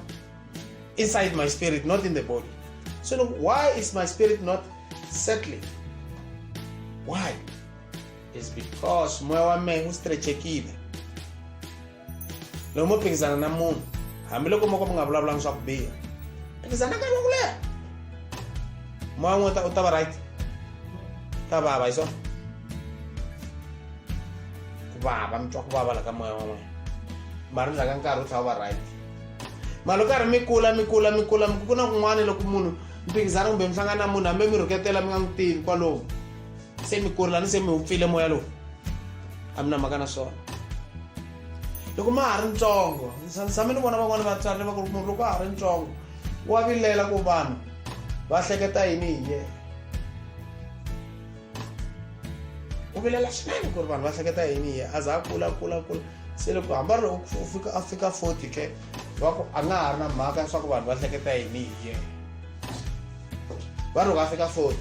Inside my spirit, not in the body. So look, why is my spirit not settling? Why? Is because moya wa mehe wu stretchekile. Loko mo phikizana na munhu, hambiloko mo ka mi nga vulavulanga swa ku biha, phikizana nkarhi wa ku leha, moya n'we u ta va right, ta vava. Hi swona ku vava, mi twa ku vava la ka moya wa n'wina, mara ndzhaku ka nkarhi u tlhela u va right. Mara loko karhi mi kula, mi kula, mi kula, ku na kun'wana loko munhu mi phikizana kumbe mi hlangana na munhu, hambi mi rhuketela mi nga n'wi tivi kwalomu, se mi kurile ni se mi wupfile moya lowu, a mi na mhaka na swona. Loko ma ha ri ntsongo, ni tshame ni vona van'wani vatswari va ku ri munhu loko a ha ri ntsongo wa vilela ku vanhu va hleketa yini hi yena. U vilela swinene ku ri vanhu va hleketa yini hi yena. A za a kula, kula, kula, se loko hamba ri loko u fika, a fika 40 ke, va ku a nga ha ri na mhaka swa ku vanhu va hleketa yini hi yena. Va ri loko a fika 40,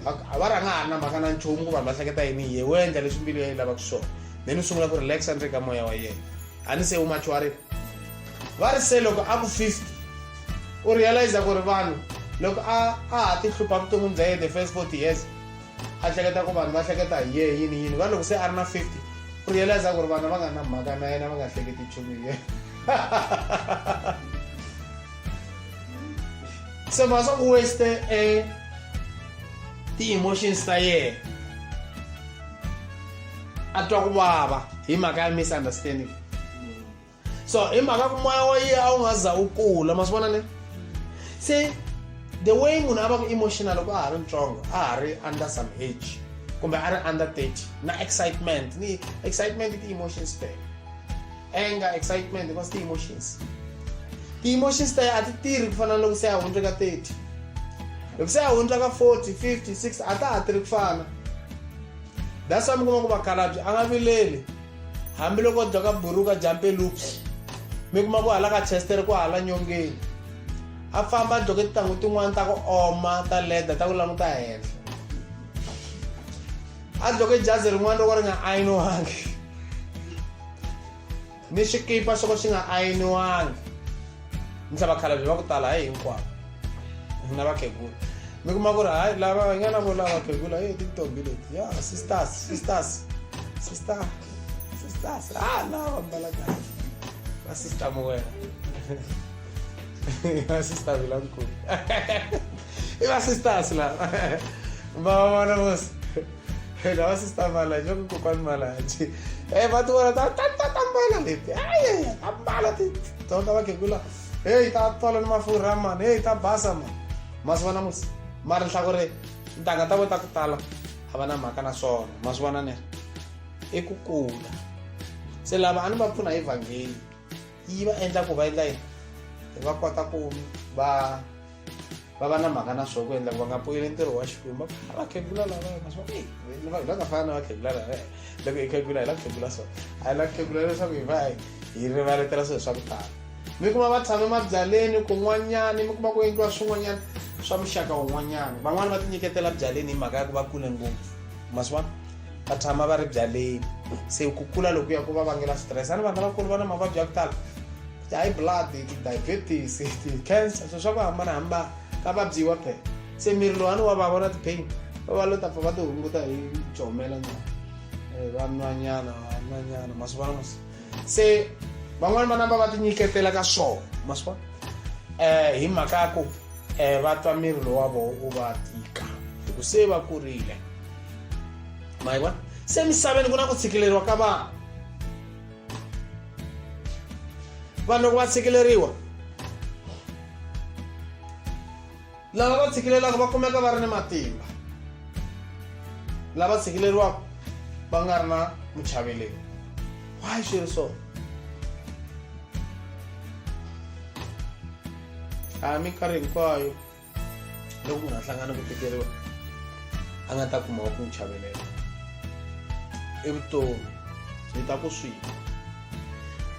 a va ri a nga ha ri na mhaka na nchumu ku vanhu va hleketa yini hi yena. U endla leswi mbilu ya yi lavaka swona, then u sungula ku relaxa ndzeni ka moya wa yena. A ni se u machuarile. Va ri se loko a ku 50, u realize ku ri vanhu loko a ha ti hlupha vuton'wini bya yena the first 40 years. A hleketa ku vanhu va hleketa hi yehe yini yini. Va loko se a ri na 50 u realize ku ri vanhu va nga na mhaka na yena va nga hleketi nchumu hi yena. Se ma swa ku waste e ti-emotions ta yena a twa ku vava hi mhaka ya misunderstanding. So hi mhaka ku moya wa yena a wu nga za wu kula, ma swi vona ne? Se the way munhu a va ku emotional loko a ha ri ntsongo, a ha ri under some age kumbe a ri under 30, na excitement ni excitement ti-emotions phela, anger, excitement, because ti-emotions, ti-emotions ta yena a ti tirhi ku fana na loko se a hundze ka 30. Loko se a hundza ka 40, 50, 60, a ta ha tirhi ku fana. That's why mi kuma ku vakhalabye a nga vileli hambiloko o dyoka buruka jampe loops, mi kuma ku hala ka chester ku hala nyongeni a famba a dyoke tintangu tin'wana ta ku oma ta leda ta ku languta henhla, a dyoke jazi rin'wana ro ka ri nga ayiniwangi ni xikipa xo ka xi nga ayiniwangi. Ni tlhela vakhalabye va ku tala, hayi hinkwavo, na vakhegula mi kuma ku ri hayi lava hi nga na vo lava vakhegula, hey, tintombi leti ya sisters, sisters, sister, sisters, ah, lava mbala kahle va sister muwena, va sister vilankulu, i va sisters lava va vona mos lava sister Malaji, va ku kokwani Malaji, e va ti vona ta ta ta ta mbala leti, ayi ta mbala ti tonga vakhegula, heyi ta tola ni mafurha mani, heyi ta basa mani, ma swi vona musi. Mara nhla ku ri ntanga ta vo ta ku tala a va na mhaka na swona, ma swi vona ne? I ku kula. Se lava a ni va pfuna hi vhangeli yi va endla ku va endla yini, va kota ku va va va na mhaka na swona, ku endla ku va nga poyeli ntirho wa Xikwembu. Va vakhegula lava ma swi vona, hi la nga fana na vakhegula lava. Loko hi khegula, hi la ku khegula so, a hi la ku khegula leswaku hi va hi rivaletela swilo swa ku tala. Mi kuma va tshame mabyaleni kun'wanyani, mi kuma ku endliwa swin'wanyana swa muxaka wun'wanyana. Van'wani va tinyiketela byaleni hi mhaka ya ku va kule ngopfu, ma swi vona, va tshama va ri byaleni. Se ku kula loku ya ku va vangela stress. A ni vanhu lavakulu va na mavabyi ya ku tala, ti-high blood, ti-diabetes, ti-cancer, swilo swa ku hambanahambana, ka vabyiwa phela. Se miri lowani wa vava na ti-pain, va va lo ta pfa va ti hunguta hi jomela nyana, va nwanyana, va nwanyana, ma swi vona mos. Se van'wani va namba va tinyiketela ka swona, ma swi vona, hi mhaka ya ku va twa miri lowu wa vona wu va tika hi ku se va kurile, ma yi vona. Se misaveni ku na ku tshikileriwa ka vanhu. Vanhu loko va tshikileriwa, lava va tshikilelaka va kumeka va ri ni matimba, lava tshikileriwaka va nga ri na muchaveleri. Why swi ri so? A minkarhi hinkwayo loko munhu a hlangana ku tikeriwa a nga ta kuma wa ku n'wi chavelela i vutomi hi ta ku swi,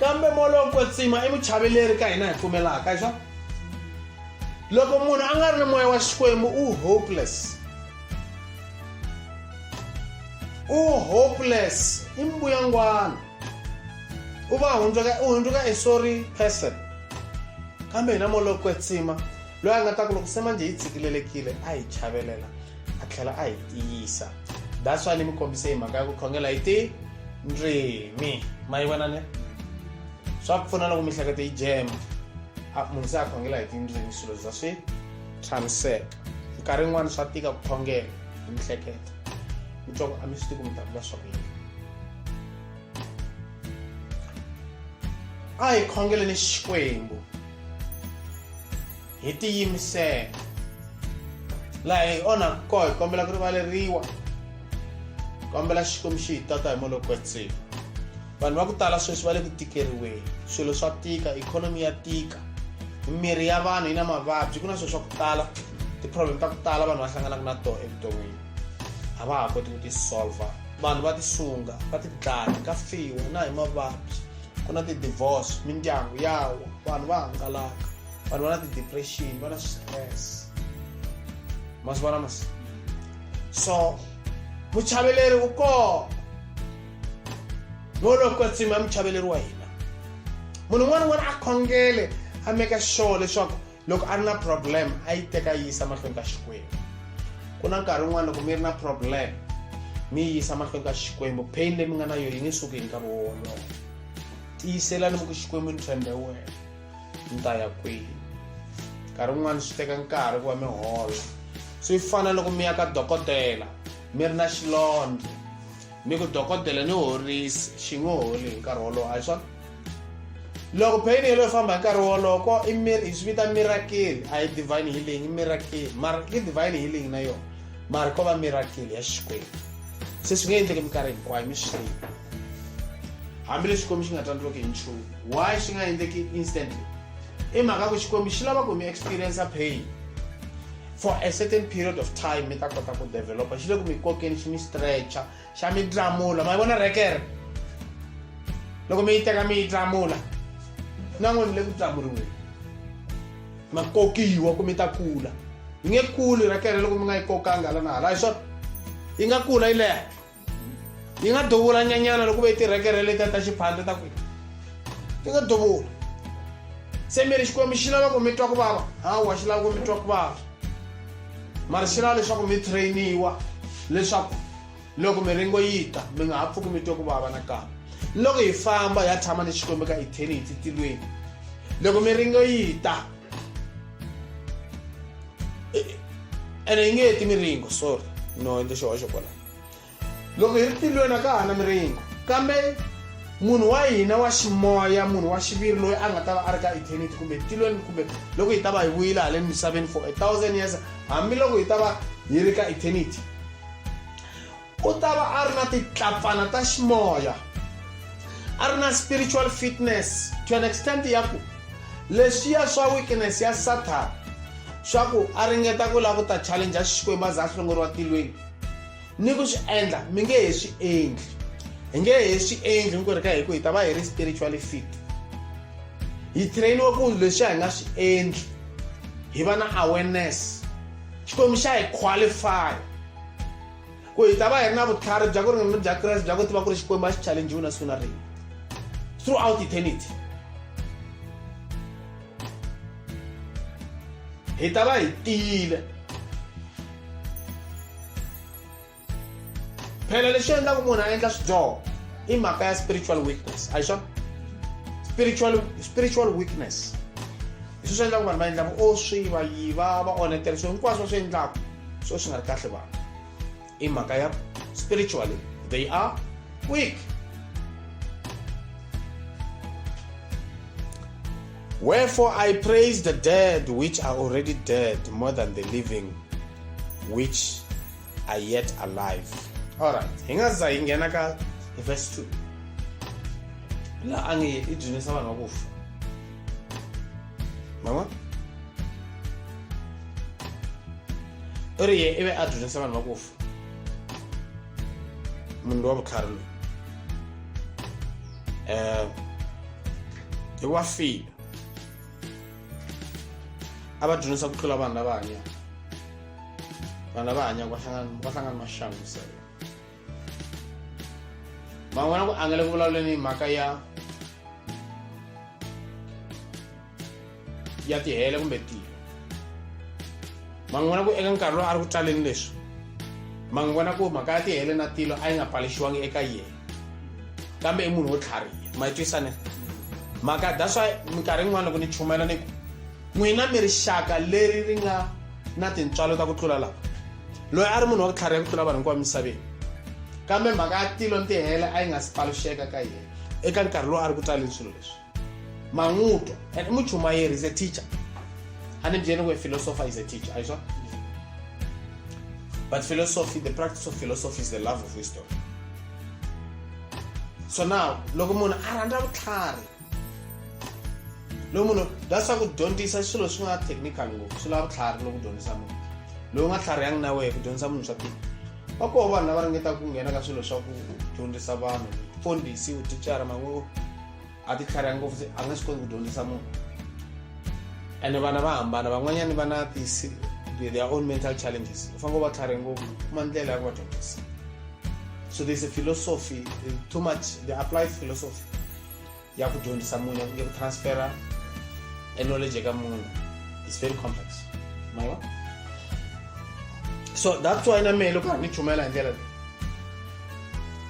kambe moya lowo kwetsima i muchaveleri ka hina hi pfumelaka hi swona. Loko munhu a nga ri na moya wa Xikwembu, u hopeless, u hopeless, i mbuyangwana, u va hundzuka, u hundzuka a sorry person. Kambe hina moya lowo kwetsima loyi a nga ta ku loko se manje hi tshikilelekile a hi chavelela a tlhela a hi tiyisa. That's why ni mi kombise hi mhaka ya ku khongela hi ti ndzimi, ma yi vona ne? Swa pfuna loko miehleketo yi jema, munhu se a khongela hi tindzimi, swilo bya swi tshamiseka. Nkarhi yin'wani swa tika ku khongela hi mihleketo, mi twa ku a mi swi tivi ku mi ta vula swa ku yini. A hi khongeleni Xikwembu hi tiyimisela. Laha hi onhaka koho, hi kombela ku rivaleriwa, kombela Xikwembu xi hi tata hi moya lowo kwetsima. Vanhu va ku tala sweswi va le ku tikeriweni, swilo swa tika, ikhonomi ya tika, miri ya vanhu yi na mavabyi, ku na swilo swa ku tala, ti-problem ta ku tala vanhu va hlanganaka na tona evuton'wini, a va ha koti ku ti solver. Vanhu va tisunga, va ti dlaya, ka fiwa na hi mavabyi, ku na ti-divorce, mindyangu ya wa, vanhu va hangalaka, vanhu va na ti-depression, va na stress, ma swi vona mas. So muchaveleri u kona, moya lowo kwetsima muchaveleri wa hina. Munhu un'wana un'wana a khongele, a make sure leswaku loko a ri na problem a yi teka yi yisa mahlweni ka Xikwembu. Ku na nkarhi wun'wana loko mi ri na problem mi yi yisa mahlweni ka Xikwembu, pain leyi mi nga na yona yi nge suki hi nkarhi wolowo. Tiyiselani mi ku Xikwembu ni tshembe wena, ni ta ya kwihi. Nkarhi wun'wana swi teka nkarhi ku va mi hola. Swi fana loko mi ya ka dokodela mi ri na xilondza, mi ku dokodela ni horisi, xi nge holi hi nkarhi wolowo, a hi swona? Loko pain yeleyo famba hi nkarhi wolowo ko i hi swi vita miracle, a hi divine healing, i miracle, mara i divine healing na yona, mara ko va miracle ya Xikwembu. Se swi nge endleki minkarhi hinkwayo, mi swi tivi. Hambileswi Xikwembu xi nga tsandzeki hi nchumu, why swi nga endleki instantly? I mhaka ku Xikwembu xi lava ku mi experience pain for a certain period of time, mi ta kota ku developa. Xi le ku mi kokeni, xi mi stretcha, xa mi tlamula. Ma yi vona rekere loko mi yi teka mi yi tlamula, na n'we mi le ku tlamuriweni, ma kokiwa ku mi ta kula. Yi nge kuli rekere loko mi nga yi kokanga hala na hala, hi swona yi nga kula yi leha, yi nga duvula nyanyana loko ve tirekere letiya ta xiphandle ta kwihi ti nga duvula. Se mi ri Xikwembu xi lava ku mi twa ku vava? Hawa, xi lava ku mi twa ku vava, mara xi lava leswaku mi trainiwa leswaku loko miringo yi ta mi nga ha pfuki mi twe ku vava nakambe. Loko hi famba hi ya tshama ni Xikwembu ka eternity tilweni, loko miringo yi ta ene yi nge ti miringo, sorry, no endle xihoxo kwala. Loko hi ri tilweni a ka ha na miringo, kambe munhu wa hina wa ximoya, munhu wa xiviri loyi a nga ta va a ri ka eternity kumbe tilweni, kumbe loko hi ta va hi vuyile haleni misaveni for 1000 years, hambiloko hi ta va hi ri ka eternity, u ta va a ri na titlapfana ta ximoya, a ri na spiritual fitness to an extent ya ku leswiya swa weakness ya Satan swa ku a ringeta ku lava ku ta challenge Xikwembu a za a hlongoriwa tilweni ni ku swi endla, mi nge he swi endli, hi nge he swi endli hinkwerhu ka hi ku hi ta va hi ri spiritually fit, hi trainiwa ku leswiya hi nga swi endli, hi va na awareness. Xikwembu xa hi qualify ku hi ta va hi ri na vutlhari bya ku ringana bya Kreste bya ku tiva ku ri Xikwembu a xi challengiwi na siku na rin'we throughout eternity. Hi ta va hi tiyile. Phela lexi endlaka munhu a endla swidyoho i mhaka ya spiritual weakness, a hi swona? Spiritual weakness hi swi endlaka vanhu va endla vuoswi, va yiva, va onhetela, swilo hinkwaswo va swi endlaka swo swi nga ri kahle vanhu, i mhaka ya spiritually they are weak. Wherefore I praise the dead which are already dead more than the living which are yet alive. All right, hi nga za hi nghena ka verse 2 laha a nge i dzunisa vanhu va ku fa. Mama u ri ye ivi a dzunisa vanhu va ku fa, munhu lowa vutlhari loyi hi wa file a va dyondzisa ku tlula vanhu lava hanyaka. Vanhu lava hanyaka va hlangana maxangu misaveni. Ma vona ku a nga le ku vulavuleni hi mhaka ya tihele kumbe tilo. Ma n'wi vona ku eka nkarhi lowu a ri ku tsaleni leswi, ma n'wi vona ku mhaka ya tihele na tilo a yi nga paluxiwangi eka yena, kambe i munhu wo tlhariha. Ma yi twisisa ne mhaka? That's why minkarhi yin'wana loko ni chumayela ni ku n'wina mi rixaka leri ri nga na tintswalo ta ku tlula lava. Loyi a ri munhu wa ku tlhariha ku tlula vanhu hinkwavo emisaveni, kambe mhaka ya tilo ni tihele a yi nga si paluxeka ka yena eka nkarhi lowu a ri ku tsaleni swilo leswi. Manguto and muchumayeri is a teacher. A ni byeli ku a philosopher is a teacher, a hi swona? But philosophy, the practice of philosophy is the love of wisdom. So now loko munhu a rhandza vutlhari, loko munhu that's why ku dyondzisa swilo swi nga technical ngopfu swi lava vutlhari. Loko dyondzisa munhu lowu nga tlharihangi na wehe, ku dyondzisa munhu swa tika. Va koho vanhu lava ringetaka ku nghena ka swilo swa ku dyondzisa vanhu, mfundhisi, vuthicara, man'we a ti tlhariha ngopfu, se a nga swi koti ku dyondzisa munhu. Ene vana va hambana, van'wanyani va na ti their own mental challenges, u fanele u va tlharihe ngopfu kuma ndlela ya ku va dyondzisa. So there's a philosophy too much, the applied philosophy ya ku dyondzisa munhu, ya ku transfera e knowledge eka munhu, is very complex. Ma yi vona? So that's why na mehe loko ni chumayela hi ndlela leyi,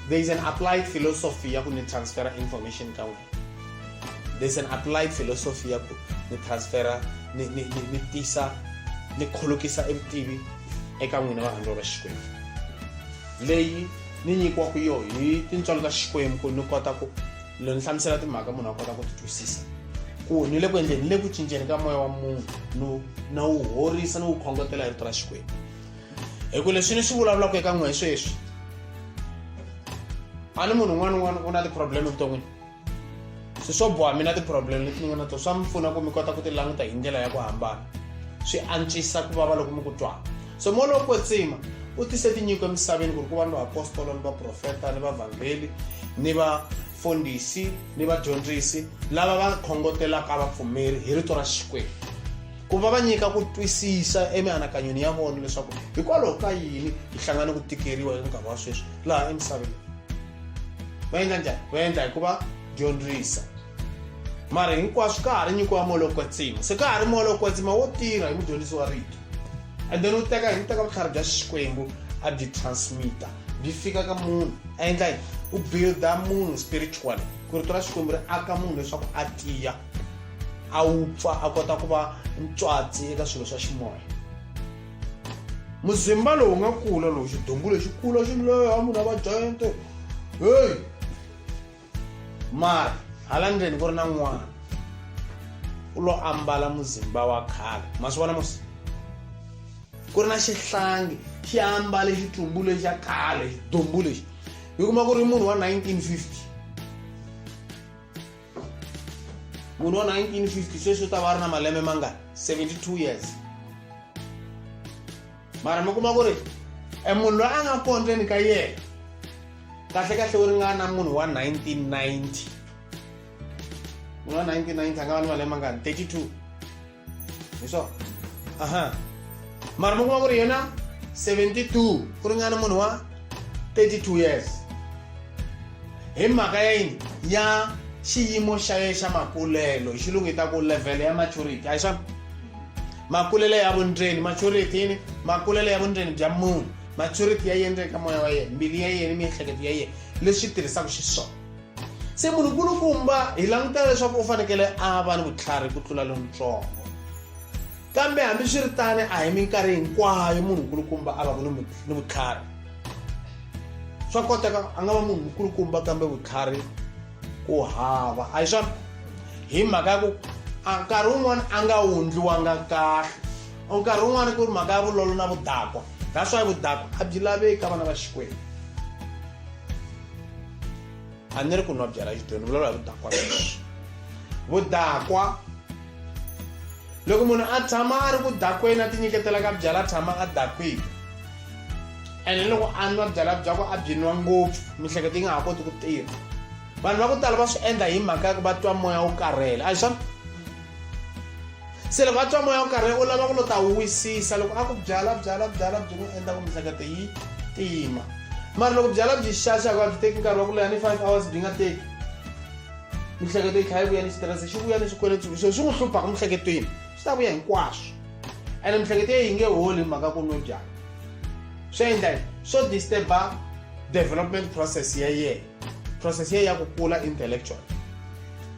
there is an applied philosophy ya ku ni transfera information ka wena. There's an applied philosophy ya ku ni transfera, ni ni ni ni tisa, ni khulukisa evutivi eka n'wina varhandziwa va Xikwembu, leyi ni nyikiwaka yo hi tintswalo ta Xikwembu, ku ni kota ku loko ni hlamusela timhaka munhu a kota ku ti twisisa, ku ni le ku endleni, ni le ku cinceni ka moya wa munhu, no na wu horisa ni wu khongotela hi rito ra Xikwembu. Hi ku leswi ni swi vulavulaka eka n'wehe sweswi, a ni munhu un'wana un'wana u na ti-problem evuton'wini, swi swo boha mina ti-problem leti ni nga na tona swa mi pfuna ku mi kota ku ti languta hi ndlela ya ku hambana, swi antswisa ku vava loko mi ku twaka. So moya lowo kwetsima u tise tinyiko emisaveni ku ri ku va ni vaapostola, ni vaprofeta, ni vavhangeli, ni vafundhisi, ni vadyondzisi lava va khongotelaka vapfumeri hi rito ra Xikwembu, ku va va nyika ku twisisa emianakanyweni ya vona leswaku hikwalaho ka yini hi hlangane ku tikeriwa eka nkarhi wa sweswi laha emisaveni. Va endla njhani? Va endla hi ku va dyondzisa. Mara hinkwaswo ka ha ri nyiko wa moya lowo kwetsima. Se ka ha ri moya lowo kwetsima wo tirha hi mudyondzisi wa rito, and then u teka hi teka vutlhari bya Xikwembu a byi transmita byi fika ka munhu. A endla yini? U builda munhu spiritually, ku rito ra Xikwembu ri aka munhu leswaku a tiya, a wupfa, a kota ku va ntswatsi eka swilo swa ximoya. Muzimba lowu nga kula, lowu xidumbu lexi kula xi leha, munhu a va giant, hey, mara hala ndzeni ku ri na n'wana u lo ambala muzimba wa khale. Ma swi vona musi ku ri na xihlangi xi ambale xitumbu lexi xa khale, xidumbu lexi, mi kuma ku ri munhu wa 1950. Munhu wa 1950 sweswi u ta va a ri na malembe mangani? 72 years. Mara mi kuma ku ri e munhu loyi a nga kondleni ka yena kahle kahle u ringana munhu wa 1990. Munhu wa 1990 a nga va ni malembe mangani? 32, hi swona. Aha, mara mi kuma ku ri yena 72 ku ringana munhu wa 32 years, hi mhaka ya yini? Ya xiyimo xa ye xa makulelo. Hi xilungu hi ta ku level ya maturity, a hi swona? Makulelo ya vundzeni, maturity yini? Makulelo ya vundzeni bya munhu, maturity ya yena ka moya wa yena, mbilu ya yena, miehleketo ya yena, leswi tirhisaka xiswona. Se munhu nkulukumba hi langutela leswaku u fanekele a va ni vutlhari ku tlula lontsongo, kambe hambiswiritano a hi minkarhi hinkwayo munhu nkulukumba a va ku ni vutlhari. Swa koteka a nga va munhu nkulukumba kambe vutlhari ku hava, a hi swona? Hi mhaka ya ku a nkarhi wun'wana a nga wundliwanga kahle, nkarhi wun'wana ku ri mhaka ya vulolo na vudakwa. That's why vudakwa a byi laveki ka vana va Xikwembu. A ni ri ku nwa byala xidyoni, vulavula hi vudakwa sweswi. Vudakwa, loko munhu a tshama a ri ku dakweni, a tinyiketela ka byala, a tshama a dakwile, ene loko a nwa byala byakwe a byi nwa ngopfu, miehleketo yi nga ha koti ku tirha. Vanhu va ku tala va swi endla hi mhaka ya ku va twa moya wu karhele, a hi swona? Se loko a twa moya wu karhele, u lava ku lo ta wisisa. Loko a ku byala byala byala byi n'wi endla ku miehleketo yi tima. Mara loko byala byi xaxa, hikuva byi teki nkarhi wa ku leha, ni 5 hours byi nga teki, miehleketo yi tlhela yi vuya ni xitirese, xi vuya ni swikweleti, swilo swi n'wi hluphaka miehleketweni swi ta vuya hinkwaswo, ene miehleketo yi nge holi hi mhaka ku nwe byala. Swi endla yini? Swo disturba development process ya yena, process ya ya ku kula intellectual.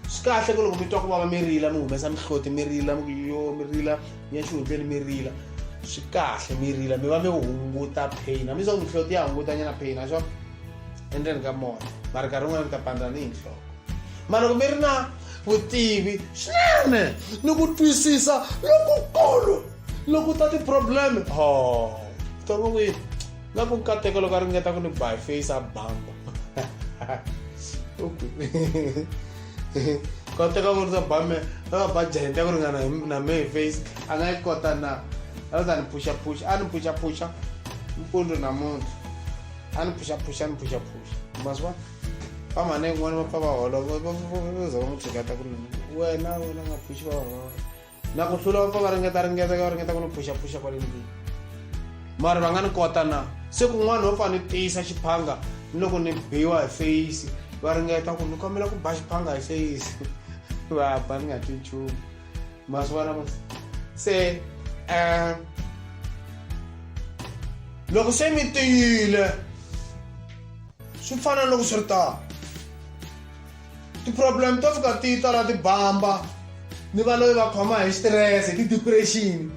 Swi kahle ku loko mi twa ku vava mi rila, mi humesa mihloti, mi rila, mi ku yo, mi rila, mi ya xihundleni mi rila. Swi kahle mi rila, mi va mi hunguta pain. Hambi swa ku mihloti ya hunguta nyana pain, a swona endzeni ka moya, mara nkarhi wun'wana mi ta pandza ni hi nhloko. Mara loko mi ri na vutivi swinene ni ku twisisa lokukulu loko ta ti-problem, ho tongo ku yini na ku nkateko loko a ringeta ku ni ba hi face, a bamba koteka ku ri ta ba me, a ba giant ya ku ringana na me hi face, a nga yi kota na? A ta ni phusha phusha, a ni phusha phusha mpundzu namuntlha, a ni phusha phusha, a ni phusha phusha. Ma swi vona, va mhani yin'wana va pfa va holova, va za va n'wi tshiketa ku wena, wena nga phuxi, va holova na ku hlula, va pfa va ringeta ringeta va ringeta ku ni phusha phusha kwale ndlwini, mara va nga ni kota na? Se kun'wana ho pfa ni tiyisa xiphanga, ni loko ni biwa hi feyisi, va ringeta ku ni kombela ku ba xiphanga hi feyisi, va ba ni nga twi nchumu. Ma swi vona? Se Loko se mi tiyile swi fana na loko swi ri tano. Ti-problem to fika ti ta la ti bamba ni va loyi va khoma hi stress hi ti-depression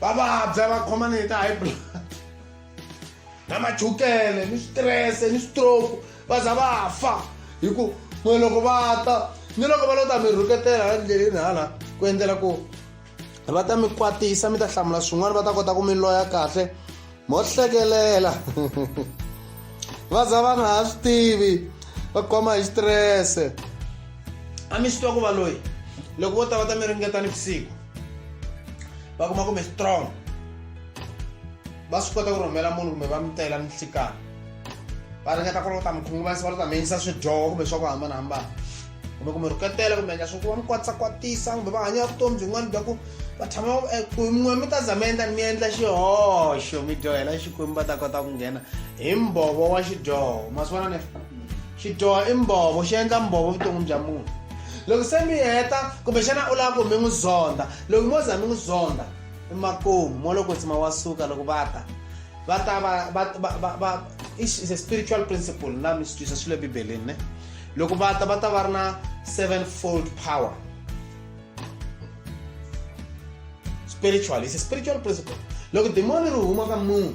va vabya va khoma ni hi ti-high blood na machukele ni stress ni stroke va za va fa hi ku n'we loko va ta ni loko va lo ta mi rhuketela hala ndleleni hala ku endlela ku va ta mi kwatisa mi ta hlamula swin'wana va ta kota ku mi loya kahle mo hlekelela va za va nga ha swi tivi va khoma hi xitirese a mi swi twa ku va loyi loko vo ta va ta mi ringeta ni vusiku va kuma kumbe strong va swi kota ku rhumela munhu kumbe va mi tela ni nhlikani va ringeta ku ri ta mi khunguvanyisa va lo ta mi endlisa swidyoho kumbe swa ku hambanahambana kumbe ku mi rhuketela kumbe endla swa ku va mi kwatsakwatisa kumbe va hanya vutomi byin'wana bya ku va tshama eh, ku n'we mi ta za mi endla mi endla xihoxo mi dyohela xikwembu va ta kota ku nghena hi mbhovo wa xidyoho ma swi vona ne xidyoho i mbhovo xi endla mbhovo vuton'wini bya munhu loko se mi heta kumbexana u lava ku mi n'wi zonda loko mo za mi n'wi zonda i makumu mo loko tsima wa suka loko va ta va ta va va va va is a spiritual principle na mi swi twisa swi le bibeleni ne loko va ta va ta va ri na sevenfold power spiritual is a spiritual principle loko dimoni ri huma ka munhu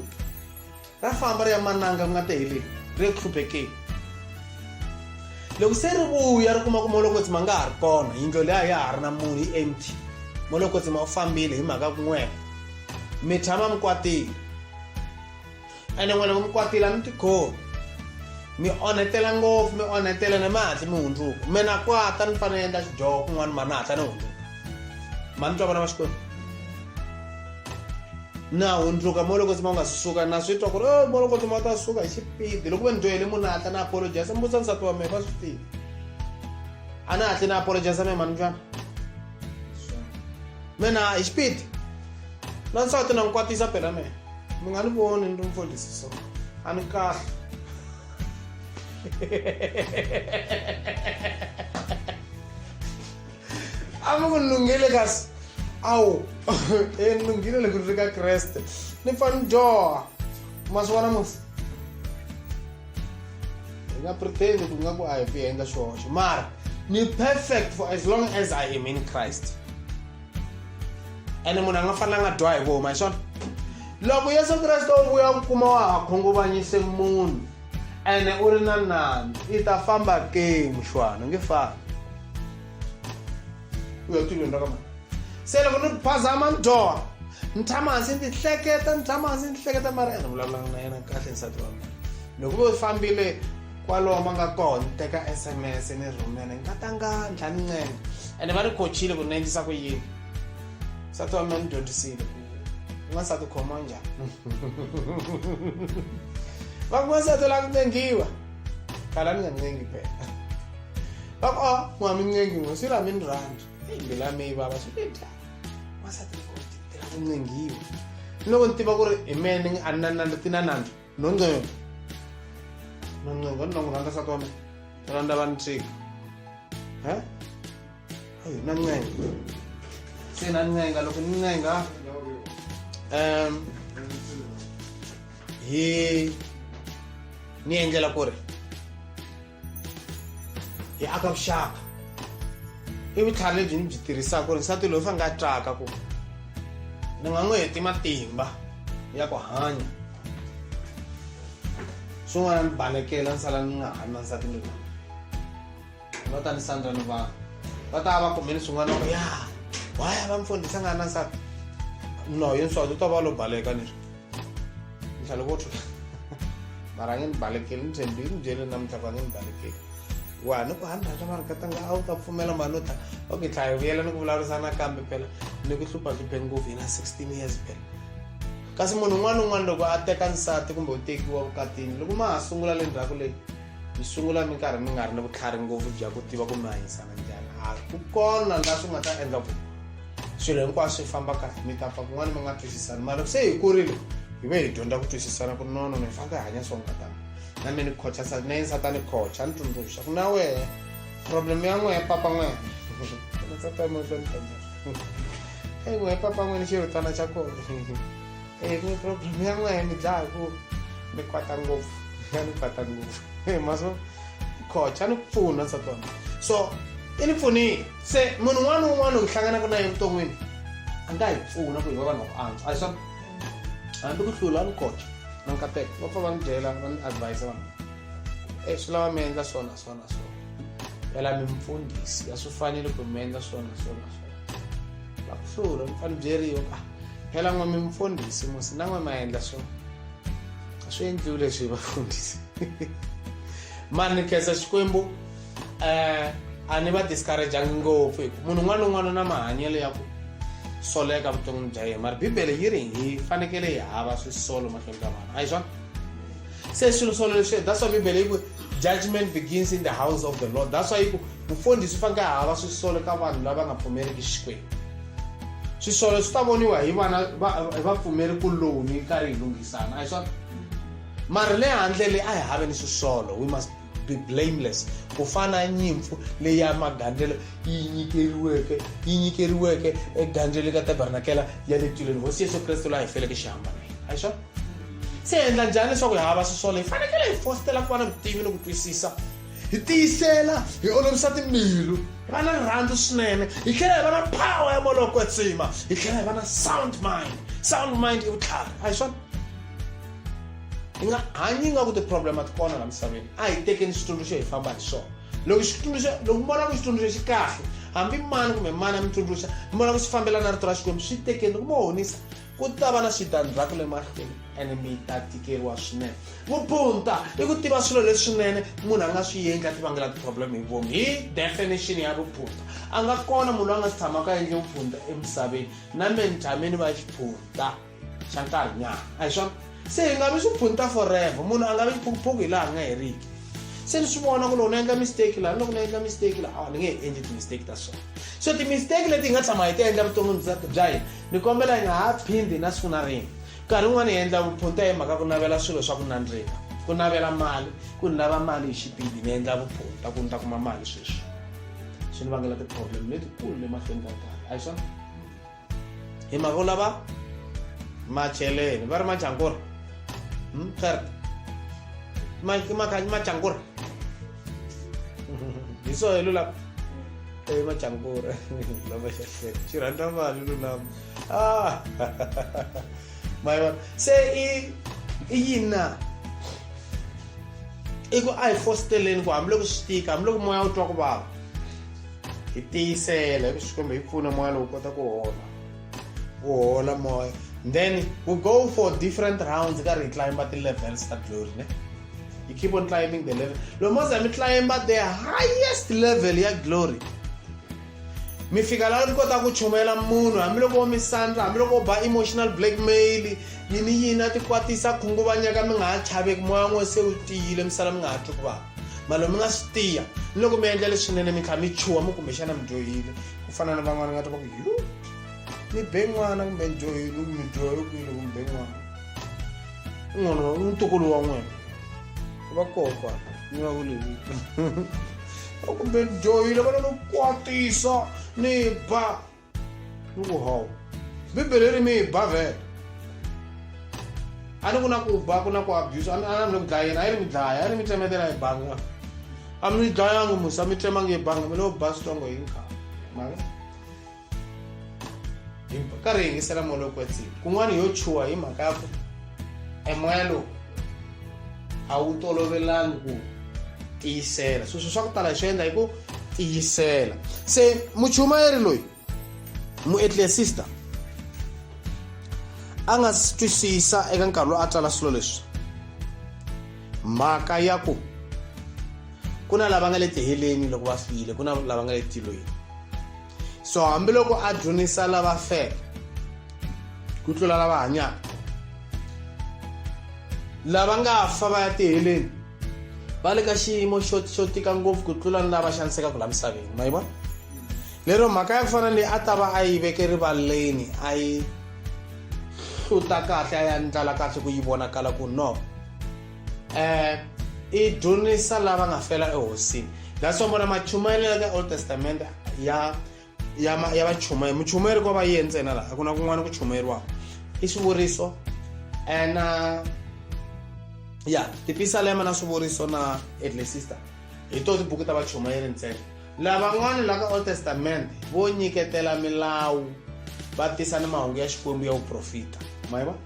ra famba ri ya mananga ku nga teheleni ri ya ku hluphekeni loko se ri vuya ri kuma ku molokotsima nga ha ri kona yindlu liya ya ha ri na munhu yi empty molokotsima u fambile hi mhaka ku n'wena mi tshama mi kwatile ene n'wina mi kwatile a mi tikhomi mi onhetela ngopfu mi onhetela ni mi hatli mi hundzuka mi na kwata ni fanele endla xidyoho kun'wana ma ni hatla ni hundzuka ma ni twa vana va xikwembu na hundzuka mo loko tsima u nga suka na swi twa ku ri o mo loko tsima u ta suka hi xipidi loko ve ni dyohele munhu hatla na apologize mi vutisa nsati wa mehe va swi tivi a ni hatli na apologize mehe mani njhani mina hi xipidi na nsati na n'wi kwatisa phela mehe mi nga ni voni ni ri mfundhisi so a ni kahle a mi ku ni lunghile kasi awu e ni lunghile loko ni ri ka kreste ni pfa ni dyoha ma swi vona musi hi nga pretend ku nga ku a hi fi endla xihoxo mara ni perfect for as long as I am in Christ ene munhu a nga fanele a nga dyoha hi voma hi swona loko yesu kreste u vuya ku kuma wa ha khunguvanyise munhu ene u ri na nandzu i ta famba ke muxwana nge fambi u ya tilweni ra ka mani se loko ni phazama ni dyoha ni tshama hansi ni hleketa ni tshama hansi ni hleketa mara ene vulavulanga na yena kahle nsati wa mina loko vo fambile kwalomu a nga kona ni teka sms ni rhumela nkatanga ni tlhela ni ncenga ene va ni khochile ku ni endlisa ku yini nsati wa mina ni dyondzisile ku n'wansati u khomiwa njhani va ku n'wansati u lava ku ncengiwa khala ni nga ncengi phela va ku a n'wa mi ncengi n'we swi la mi ni rhandzi eyi mbilu ya me yi vava swi le njhani n'wansati ti lava ku ncengiwa ni loko ni tiva ku ri hi mehe ni a ni na nandzu ti na nandzu no ncenga no ncenga ni na n'wi rhandza nsati wa mina phela ni lava ni tshika he ayi na ncenga se na ncenga loko ni ncenga um hi ni endlela ku ri hi aka vuxaka i vutlhari lebyi ni byi tirhisaka ku ri nsati loyi fanele a twaka ku ni nga n'wi heti matimba ya ku hanya swin'wana ni balekela ni sala ni nga ha ri na nsati loyi va ta ni sandza ni vanhu va ta va kumeni swin'wana ku ya waya va mfundhisi a nga na nsati no yi nsati u ta va lo baleka ni ri ntlha loko tshuka mara a nge ni balekeli ni tshembi ni byele namuntlha ku a nge ni balekeli wa ni ku a ni rhandza mara katanga a wu ta pfumela mani u ta okay tlha hi vuyela ni ku vulavurisana kambe phela ni ku hlupha hluphe ngopfu hi na 16 years phela kasi munhu un'wana na un'wana loko a teka nsati kumbe u tekiwa vukatini loko ma ha sungula le ndzhaku leyi mi sungula mi karhi mi nga ri na vutlhari ngopfu bya ku tiva ku mi hanyisana njhani a ku kona laha swi nga ta endla ku swilo hinkwaswo swi famba kahle mi ta pfa kun'wana mi nga twisisani mara loko se hi kurile hi ve hi dyondza ku twisisana ku no no no hi fanele hi hanya swona katana na mina ni khocha na yena nsati a ni khocha a ni tsundzuxa ku na wehe problem ya n'wehe papa n'wehe nsati wa mina swa ni eyi n'wehe papa n'wehe ni xirhutana xa kona. E problem ya n'wehe mi dlaya hi ku mi kwata ngopfu, ya ni kwata ngopfu. Ma swo khocha ni pfuna nsati wa mina, so i ni pfunile. Se munhu un'wana na un'wana hi hlanganaka na ye evuton'wini a nga hi pfuna ku hi va vanhu va ku antswa, a hi swona? Hambi ku hlula ni khocha na nkateko, va pfa va ni byela, va ni advise vanhu, e swi lava mi endla swona swona swona, phela mi mfundhisi, a swi fanele ku mi endla swona swona swona. Va ku hlula mi fanele byeriwa ka phela n'we mi mfundhisi musi na n'we ma endla swona, a swi endliwi leswi hi vafundhisi. Mara ni khensa Xikwembu, a ni va discourageangi ngopfu, hi ku munhu un'wana na un'wana na mahanyelo ya ku soleka vuton'wini bya yena, mara Bibele yi ri hi fanekele hi hava swisolo mahlweni ka vanhu, a hi swona? Se swilo swolo leswi, that's why Bibele yi ku judgment begins in the house of the Lord. That's why yi ku mufundhisi u fanekele a hava swisolo ka vanhu lava nga pfumeriki Xikwembu. Swisolo swi ta voniwa hi vana hi vapfumeri kuloni karhi hi lunghisana, a hi swona? Mara le handle le a hi have ni swisolo, we must be blameless, ku fana nyimpfu leyi ya magandzelo yi nyikeriweke egandzelo ka tabernakela ya le tilweni, Hosi Yesu Kreste loyi a hi feleke xihambanweni, a hi swona? Se hi endla njhani leswaku hi hava swisolo? Hi fanekele hi fositela ku va na vutivi ni ku twisisa, hi tiyisela, hi olovisa timbilu, hi va na rirhandzu swinene, hi tlhela hi va na power ya moya lowo kwetsima, hi tlhela hi va na sound mind. Sound mind i vutlhari, a hi swona? Hi nga hanyi nga ku ti-problem a ti kona laha misaveni. A hi tekeni xitsundzuxo, hi famba hi swona. Loko xitsundzuxo, loko mi vona ku xitsundzuxo xi kahle, hambi mani kumbe mani a mi tsundzuxa, mi vona ku xi fambelana na rito ra Xikwembu, swi tekeni. Loko mo honisa, ku ta va na switandzhaku le mahlweni, ene mi ta tikeriwa swinene. Vuphunta i ku tiva swilo leswinene munhu a nga swi endli, a ti vangela ti-problem hi vomu. Hi definition ya vuphunta, a nga kona munhu loyi a nga si tshamaka a endle vuphunta emisaveni. Na me ni tshame ni va xiphunta xa nkarhinyana, a hi swona? Se hi nga vi swiphunta forever, munhu a nga vi xiphukuphuku hi laha a nga heriki. Se ni swi vona ku loko ni endla mistake laha, ni loko ni endla mistake laha, a ni nge he endli ti-mistake ta swona. So ti-mistake leti hi nga tshama hi ti endla vuton'wini bya hina, ni kombela hi nga ha phindi na siku na rin'we. Nkarhi wun'wani hi endla vuphunta hi mhaka ku navela swilo swa ku nandzika, ku navela mali, ku ni lava mali hi xipidi, ni endla vuphunta ku ni ta kuma mali sweswi. Swi ni vangela ti-problem letikulu le mahlweni ka nkarhi, a hi swona? Hi mhaka u lava macheleni, va ri machankura, Gert, machankura hi swo hi lulama e machankura lava xahleka xi rhandza mali lulama. Ah, ma yi vona se i yini na? I ku a hi fositeleni ku hambiloko swi tika, hambiloko moya wu twa ku vava, hi tiyisela, hi ku Xikwembu hi pfuna, moya lowu kota ku hola, wu hola moya. Then we go for different rounds, karhi hi climba ti-levels ta glory, ne? You keep on climbing the level. Loko mo za mi climba the highest level ya glory, mi fika laha mi kota ku chumayela munhu hambiloko wo mi sandza, hambiloko wo ba emotional blackmail, yini yini, a ti kwatisa, khunguvanyeka, mi nga ha chaveki, moya n'we se wu tiyile, mi sala mi nga ha twi ku vava. Mara loko mi nga swi tiya, ni loko mi endla leswinene, mi tlhela mi chuha, mi kumbexana mi dyohile, ku fana na van'wana nga ta va ku yu mi be n'wana, kumbe ni dyohile, mi dyohe kwini kumbe n'wana n'wana ntukulu wa n'wina va kokwa ni va ku leyi, kumbe ni dyohile, va ni kwatisa, ni ba, ni ku hawu, Bibele ri mi ba vhele. A ni ku na ku ba, ku na ku abuse. A ni le ku dlayeni, a yi ri mi dlaya, a yi ri mi tsemetela hi banga. A mi dlayangi musa, mi tsemangi hi banga, mi lo ba switsongo hi nkha mara hi karhi hi yingisela moya lowo kwetsima. Kun'wana yo chuha hi mhaka ya ku e moya lowu a wu tolovelangi ku tiyisela. Sweswo swa ku tala hi swi endla hi ku tiyisela. Se muchumayeri loyi, muecclesiasta, a nga swi twisisa eka nkarhi lowu a tsala swilo leswi, mhaka ya ku ku na lava nga le tiheleni loko va file, ku na lava nga le tilweni. So hambiloko a dzunisa lava feke ku tlula lava hanyaka, lava nga fa va ya tiheleni va le ka xiyimo xo tika ngopfu ku tlula ni lava xanisekaka laha misaveni, ma yi vona? Lero mhaka ya ku fana leyi a ta va a yi veke rivaleni, a yi hluta kahle, a ya ndlala kahle ku yi vonakala ku no i dyondzisa lava nga fela ehosini. That's why vona machumayelelo ka Old Testament ya vachumayeri, muchumayeri ko va yena ntsena laha, a ku na kun'wana ku chumayeriwaka, i swivuriso. Na ya tipisalema na swivuriso na ecclesister hi to tibuku ta vachumayeri ntsena. Lavan'wana la ka Old Testament vo nyiketela milawu va tisa ni mahungu ya Xikwembu ya vuprofita. Ma yi vona?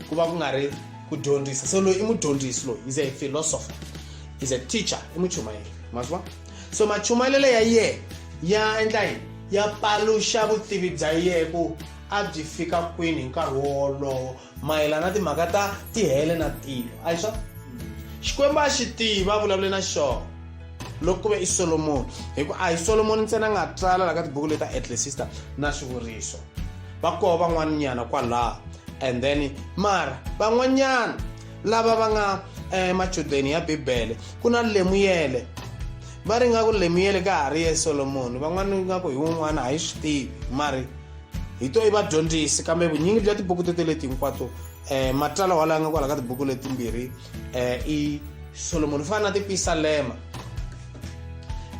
Ku va ku nga ri ku dyondzisa. So loyi i mudyondzisi loyi, is a philosopher, is a teacher, i muchumayeri. Ma swi vona? So machumayelelo ya yena ya endla yini? Ya paluxa vutivi bya yena ku a byi fika kwini hi nkarhi wolowo mayelana na timhaka ta tihele na tilo. A hi swona? Xikwembu a xi tiva, a vulavule na xona loko ku ve i Solomoni, hi ku a hi Solomoni ntsena a nga tsala la ka tibuku leti ta Ecclesiastes na Swivuriso. Va koho van'wanyana kwalaho, and then mara van'wanyana lava va nga machudeni ya Bibele, ku na Lemuyele, va ri nga ku Lemuyele ka ha ri ye Solomoni, van'wana nga ku hi wun'wana, a hi swi tivi, mari hi to i vadyondzisi. Kambe vunyingi bya tibuku tete leti hinkwato, matsalwa walawa nga kwala ka tibuku letimbirhi, i Solomoni. Fana na tipisalema,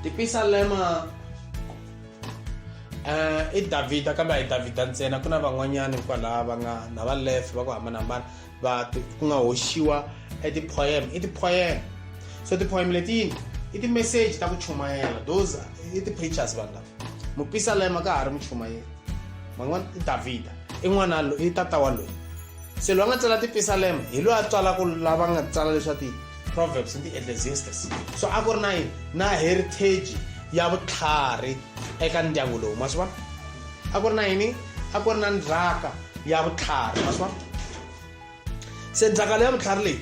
tipisalema i Davhida, kambe a hi Davhida ntsena, ku na van'wanyana kwalaha va nga na va left va ku hambanahambana va ku nga hoxiwa eti-poem, i ti-poem. So ti-poem letini i ti-message ta ku chumayela, those i ti-preachers vanhu lava. Mupisalema ka ha ri muchumayeri, van'wana i Davhida, i n'wana i tata wa loyi. Se loyi a nga tsala tipisalema hi loyi a tswalaka lava nga tsala leswa ti-Proverbs ni ti-Ecclesiastes. So a ku ri na yini? Na heritage ya vutlhari eka ndyangu lowu, ma swi vona? A ku ri na yini? A ku ri na ndzhaka ya vutlhari, ma swi vona? Se ndzhaka leya vutlhari leyi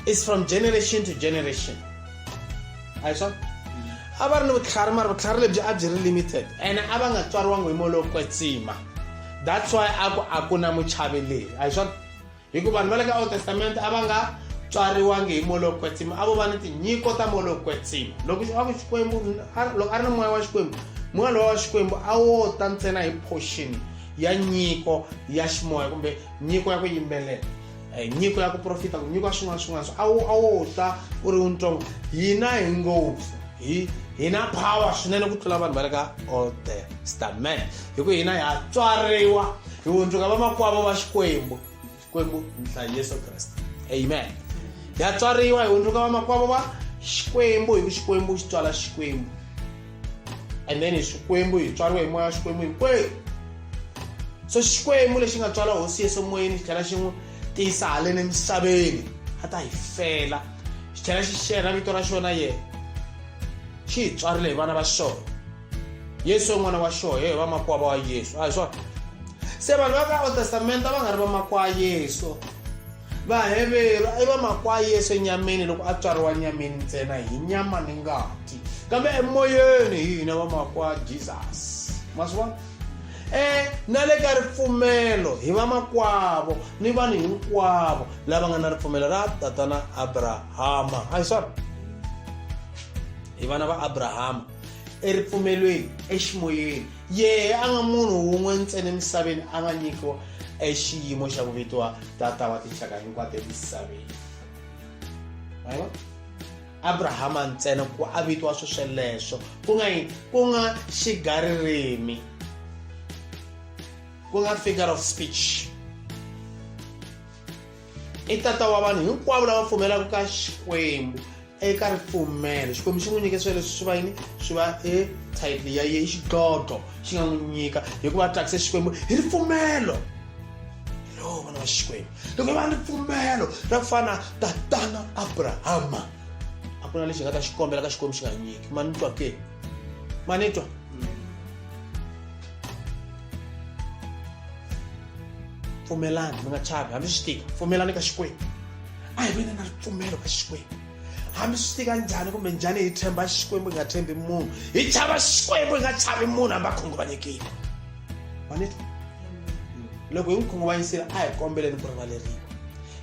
is from generation to generation, a hi swona? A va ri ni vutlhari, mara vutlhari lebyi a byi ri limited, ene a va nga tswariwangi hi moya lowo kwetsima. That's why a ku a ku na muchaveleri, a hi swona? Hikuva vanhu va le ka Old Testament a va nga tswariwangi hi moya lowo kwetsima, a vo va ni tinyiko ta moya lowo kwetsima. Loko a ku Xikwembu, loko a ri ni moya wa Xikwembu, moya lowa wa Xikwembu a wo ta ntsena hi portion ya nyiko ya ximoya, kumbe nyiko ya ku yimbelela, nyiko ya ku profita, kumbe nyiko ya swin'wana swin'wana. So a wo ta u ri wuntsongo. Hina hi ngopfu, hi na power swinene ku tlula vanhu va le ka Old Testament, hi ku hina ha tswariwa hi hundzuka vamakwavo va Xikwembu. Xikwembu nhla Yesu Kreste, amen. Ha tswariwa hi hundzuka vamakwavo va Xikwembu, hi ku Xikwembu xi tswala Xikwembu, and then hi Xikwembu hi tswariwa hi moya wa Xikwembu hinkwerhu. So Xikwembu lexi nga tswala Hosi Yesu moyeni, xi tlhela xi n'wi tisa haleni emisaveni a ta hi fela, xi tlhela xi xerha vito ra xona, yena xi hi tswarile hi vana va xona. Yesu i n'wana wa xona, hi vamakwavo wa Yesu, a hi swona? Se vanhu va ka Old Testament a va nga ri vamakwa Yesu. Vaheveru i vamakwa Yesu enyameni, loko a tswariwa nyameni ntsena, hi nyama ni ngati, kambe emoyeni hi hina vamakwa Jesus, ma swi vona? Na le ka ripfumelo hi vamakwavo ni vanhu hinkwavo lava nga na ripfumelo ra tatana Abrahama, a hi swona? Hi vana va Abrahama eripfumelweni, eximoyeni. Yehe a nga munhu wun'we ntsena emisaveni a nga nyikiwa exiyimo xa ku vitiwa tata wa tinxaka hinkwato emisaveni, Abrahama ntsena ku a vitiwa swo sweleswo, ku nga yini? Ku nga xigaririmi, ku nga figure of speech. I tata wa vanhu hinkwavo lava pfumelaka ka Xikwembu eka ripfumelo. Xikwembu xi n'wi nyike swilo leswi swi va yini? Swi va e title ya ye, xidlodlo xi nga n'wi nyika hikuva a tsakise Xikwembu hi ripfumelo. Lo vana va Xikwembu, loko va ni ripfumelo ra ku fana tatana Abrahama, a ku na lexi hi nga ta xi kombela ka Xikwembu xi nga nyiki. Ma ni twa ke? Ma ni twa? Pfumelani, mi nga chavi hambi swi tika. Pfumelani ka Xikwembu. A hi veni na ripfumelo ka Xikwembu, hambi swi tika njhani kumbe njhani. Hi tshemba Xikwembu, hi nga tshembi munhu. Hi chava Xikwembu, hi nga chavi munhu hambi a khunguvanyekile. Manitwa? Loko hi n'wi khunguvanyisile, a hi kombeleni ku rivaleriwa.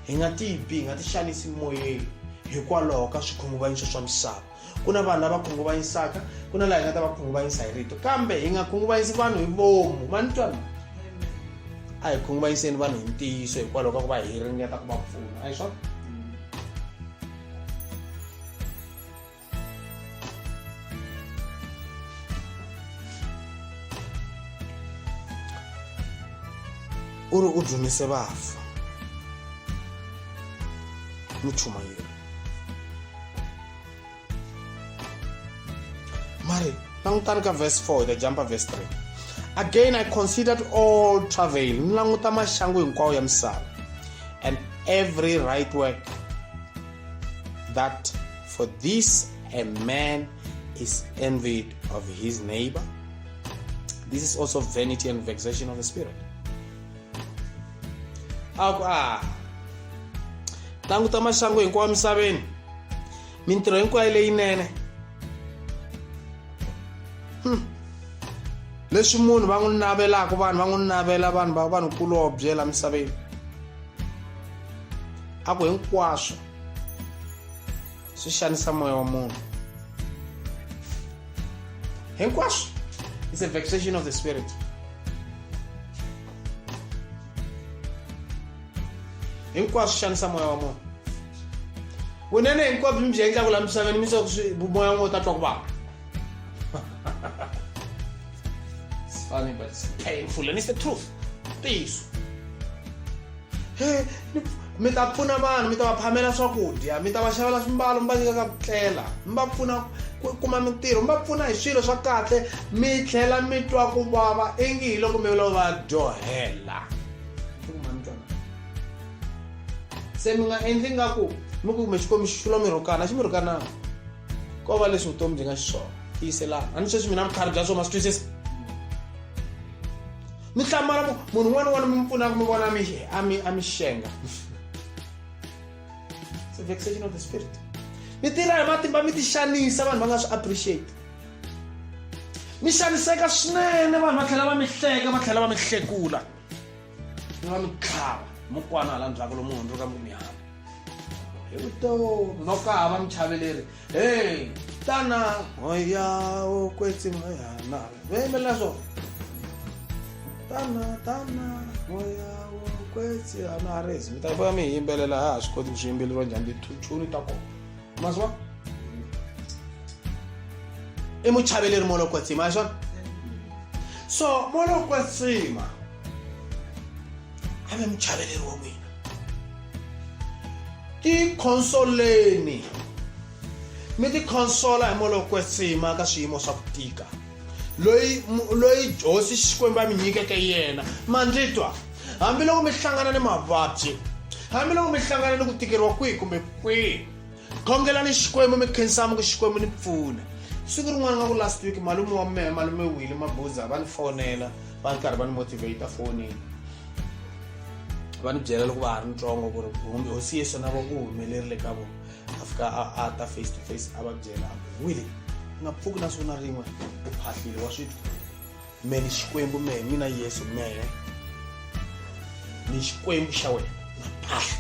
Hi nga tibi, hi nga ti xanisi moyeni hikwalaho ka swikhunguvanyiso swa misava. Ku na vanhu lava khunguvanyisaka, ku na laha hi nga ta va khunguvanyisa hi rito, kambe hi nga khunguvanyisi vanhu hi vomu. Ma ni twa? A hi khunguvanyiseni vanhu hi ntiyiso hikwalaho ka ku va hi ringeta ku va pfuna, a hi swona? U ri u dzunise vafu. Muchumayeri mari langutani ka verse 4 hi ta jumpa verse 3. Again I considered all travail, ni languta maxangu hinkwawo ya misava, and every right work, that for this a man is envied of his neighbor. This is also vanity and vexation of the spirit. A ku a languta maxangu hinkwawo emisaveni, mintirho hinkwayo leyinene, Leswi munhu va n'wi navelaka, vanhu va n'wi navela, vanhu va vanhukulobye la misaveni, a ku hinkwaswo swi xanisa moya wa munhu hinkwaswo. It's a vexation of the spirit. Hinkwaswo xanisa moya wa munhu. Vunene hinkwabyo mi byi endlaka la misaveni, mi swa moya wa n'we wu ta twa ku vava. It's funny, but it's painful and it's the truth. Ntiyiso. He mi ta pfuna vanhu, mi ta va phamela swakudya, mi ta va xavela swimbalo, mi va nyika ka ku tlela, mi va pfuna ku kuma mintirho, mi va pfuna hi swilo swa kahle, mi tlhela mi twa ku vava ingi hi loko mi lo va dyohela. Se mi nga endli nga ku mi ku kumbe Xikwembu xi xula mi rhukana, a xi mi rhukananga, ko va leswi vutomi byi nga xiswona. Tiyiselana. A ni sweswi mina vutlhari bya swona ma swi twisisa. Mi hlamala munhu un'wana un'wana mi pfunaka, mi vona mi a mi a mi xenga. It's a vexation of the spirit. Mi tirha hi matimba, mi ti xanisa, vanhu va nga swi appreciate, mi xaniseka swinene, vanhu va tlhela va mi hleka, va tlhela va mi hlekula, mi va mi tlhava mukwana hala ndzhaku lomu hundzuka mi ku mi hava hi vutomi no ka hava muchaveleri. Hey, tana moya wo kwetsima yana va yimbelela swona, tana tana moya wo kwetsima na harezi, mi ta va mi yimbelela, ha ha swi koti ku swi yimbeleriwa njhani tichuni ta kona ma swi vona. I muchaveleri moya wo kwetsima, a hi swona? So moya wo kwetsima a ve muchaveleri wa n'wina. Tikhonsoleni, mi tikhonsola hi moya wo kwetsima ka swiyimo swa ku tika loyi loyi hosi Xikwembu a mi nyikeke yena. Ma ndzi twa? Hambiloko mi hlangana ni mavabyi, hambiloko mi hlangana ni ku tikeriwa kwihi kumbe kwihi, khongelani Xikwembu, mi khensa, mi ku Xikwembu ni pfuna. Siku rin'wana nga ku last week, malume wa mehe, malume Wili Mabuza, va ni fonela, va ri karhi va ni motivate fonini, va ni byela loko va ha ri ntsongo ku ri hosi Yesu na va u humelerile ka vona, a fika a ta face to face, a va byela a ku, "Wili, u nga pfuki na siku na rin'we u phahlile, wa swi twa? Mehe ni Xikwembu, mehe mina Yesu, mehe ni Xikwembu xa wena, na phahla."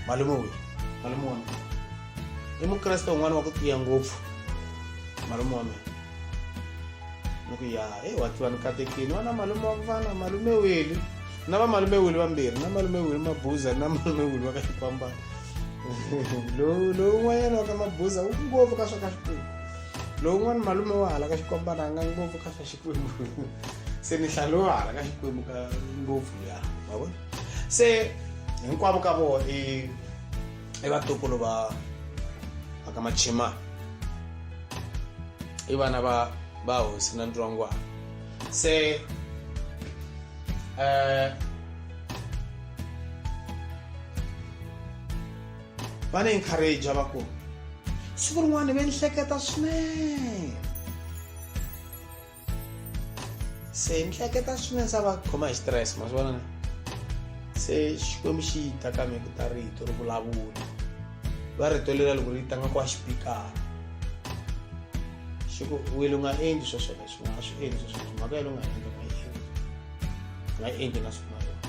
Malume Wili, malume wa mina, i mukreste un'wana wa ku tiya ngopfu malume wa mina. Ni ku ya e wa tiva ni katekini wa na malume wa ku fana malume Wili, na va malume Wili vambirhi, na malume Wili Mabuza na malume Wili wa ka Xikwambana. Lowu lowun'wanyana wa ka Mabuza wu ngopfu ka swa ka Xikwembu, lowun'wana malume wa hala ka Xikwambana a nga ngopfu ka swa Xikwembu. Se ni hlaya lowu hala ka Xikwembu ka ngopfu ya ma vona. Se hinkwavo ka vona i vatukulu va ka Machimana, i vana va hosi na Ndwangwana. Se va ni encourage, va ku siku rin'wana ve ni hleketa swinene, se ni hleketa swinene, sa va khoma hi stress, ma swi vona ne. Se Xikwembu xi ta ka mi ku ta rito ri vulavula, va rito leriya loko ri tanga kwa xipikara, xi ku, "Wile, u nga endli swo sweleswo, u nga swi endli swo sweleswo, mhaka yele u nga endli, u nga yi endli, u nga yi endli na siku na yona."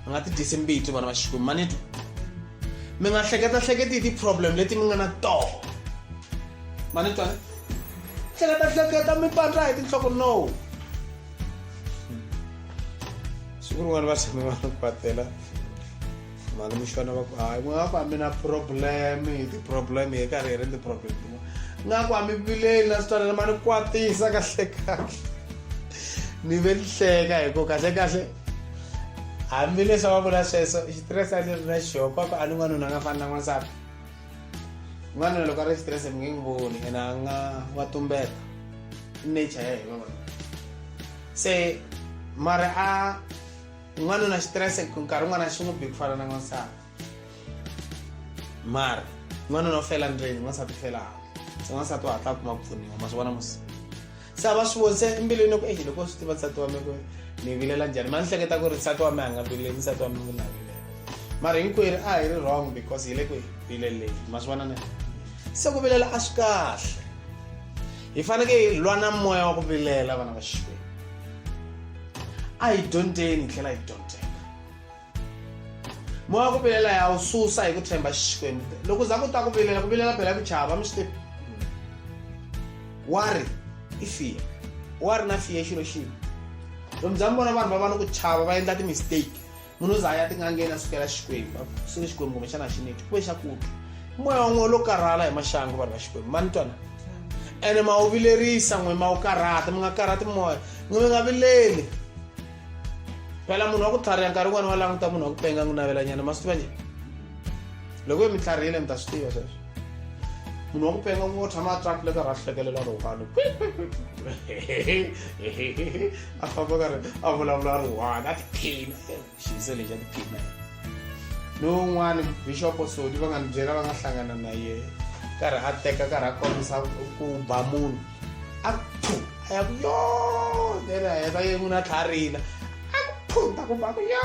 Mi nga ti dyisi mbitsi, vana va Xikwembu, ma ni twa? Mi nga hleketa hleketi hi ti-problem leti mi nga na toho, ma ni twa ne? Hleketa hleketa mi pandza hi tinhloko, no. Siku rin'wana va tshame va kwatela mali muxana, va ku, "Hayi, n'wi nga ku a mi na problem hi ti-problem, hi karhi hi ri ti-problem tin'wana, nga ku a mi vileli na swi twanana, ma ni kwatisa." Kahle kahle ni ve ni hleka hi ku kahle kahle Hambileswi a va vula sweswo, xitirese a ni ri na xona kwako a ni n'wanuna a nga fani na n'wansati. N'wanuna loko a ri xitirese mi nge n'wi voni ene a nga wa tumbeta, i nature ya hina vavanuna. Se mara a n'wanuna xitirese nkarhi wun'wana xi n'wi bi ku fana na n'wansati, mara n'wanuna u fela ndzeni, n'wansati u fela handle. Se n'wansati wa hatla a kuma ku pfuniwa, ma swi vona musi. Se a va swi voni se embilwini ku exi loko swi tiva nsati wa mina ku ni vilela njhani, ma ni hleketa ku ri nsati wa mina a nga vileli, nsati wa mina na vilela, mara hinkwerhu a hi ri wrong because hi le ku vileleni, ma swi vona ne. Se ku vilela a swi kahle, hi fanekele hi lwa na moya wa ku vilela. Vana va Xikwembu, a hi dyondzeni hi tlhela hi dyondzeka. Moya wa ku vilela ya wu susa hi ku tshemba Xikwembu. Loko za ku ta ku vilela, ku vilela phela ku chava, mi swi tivi. Worry i fear, worry na fear xilo xin'we. Loko mi za mi vona vanhu va va ni ku chava, va endla ti-mistake, munhu u za a ya tin'angeni, a sukela Xikwembu, a suke Xikwembu kumbexana a xi neti ku ve xa ku twa moya wa n'we lo karhala hi maxangu. Vanhu va Xikwembu, ma ni twana ene ma wu vilerisa n'we, ma wu karhata. Mi nga karhati moya n'we, mi nga vileli. Phela munhu wa ku tlhariha nkarhi wun'wana wa languta munhu wa ku penga n'wi navelanyana, ma swi tiva njhe? Loko mi tlharihile mi ta swi tiva sweswo. Munhu wa ku penga n'wi tshama a tsakile, karhi a hlekelela ri one, a famba karhi a vulavula ri one, a tiphina xiyise lexi, a tiphina. Ni wun'wani Bishop Sodi va nga ni byela, va nga hlangana na yena karhi a teka karhi a kombisa ku ba munhu, a phu a ya ku yo, then a heta ye munhu a tlha a rila, a ku phu ta ku ba ku yo,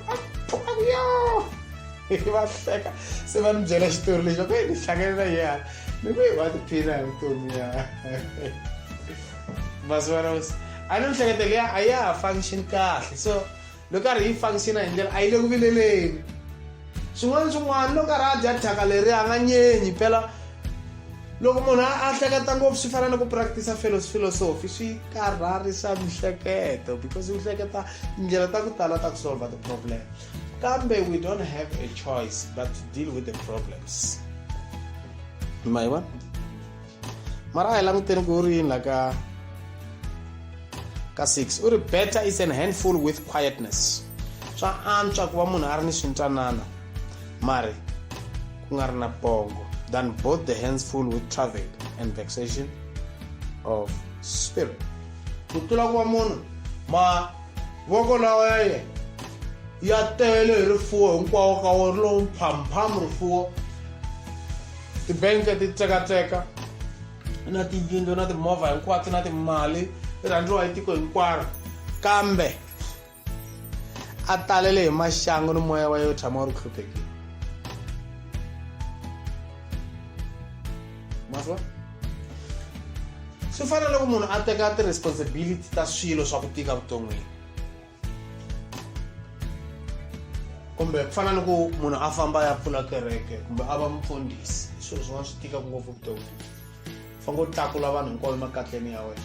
a phu a ku yo, va hleka. Se va ni byela xitori lexi, va ku ni hlangane na yena, ni ku va tiphina hi vutomi ya masivana. A ni mihleketo liya a ya ha function kahle, so loko karhi yi functiona hi ndlela a yi le ku vileleni. Swin'wana swin'wana loko karhi a dya thyaka leri a nga nyenyi. Phela loko munhu a hleketa ngopfu swi fana na ku practice philosophy, swi karharisa mihleketo because u hleketa tindlela ta ku tala ta ku solve ti-problem, kambe we don't have a choice but to deal with the problems, ma yi vona. Mara a hi languteni ku ri yini la ka 6. U ri better is an handful with quietness. Swa antswa ku va munhu a ri ni swintwanana mari ku nga ri na pongo than both the hands full with travail and vexation of spirit, ku tlula ku va munhu mavoko lawa ya yena ya tele hi rifuwo hinkwawo ka wo ri lowu mphamphamu rifuwo, tibenke ti tsekatseka na tiyindlu na timovha hinkwato na timali, ti rhandziwa hi tiko hinkwaro, kambe a talele hi maxangu ni moya wa yo tshama wu ri ku hluphekile, ma swi vona. Swi fana loko munhu a teka ti-responsibility ta swilo swa ku tika vuton'wini, kumbe ku fana ni ku munhu a famba a ya pfula kereke kumbe a va mufundhisi, i swilo swin'wana swi tikaka ngopfu vuton'wini. U fanele u tlakula vanhu hinkwavo emakatleni ya wena,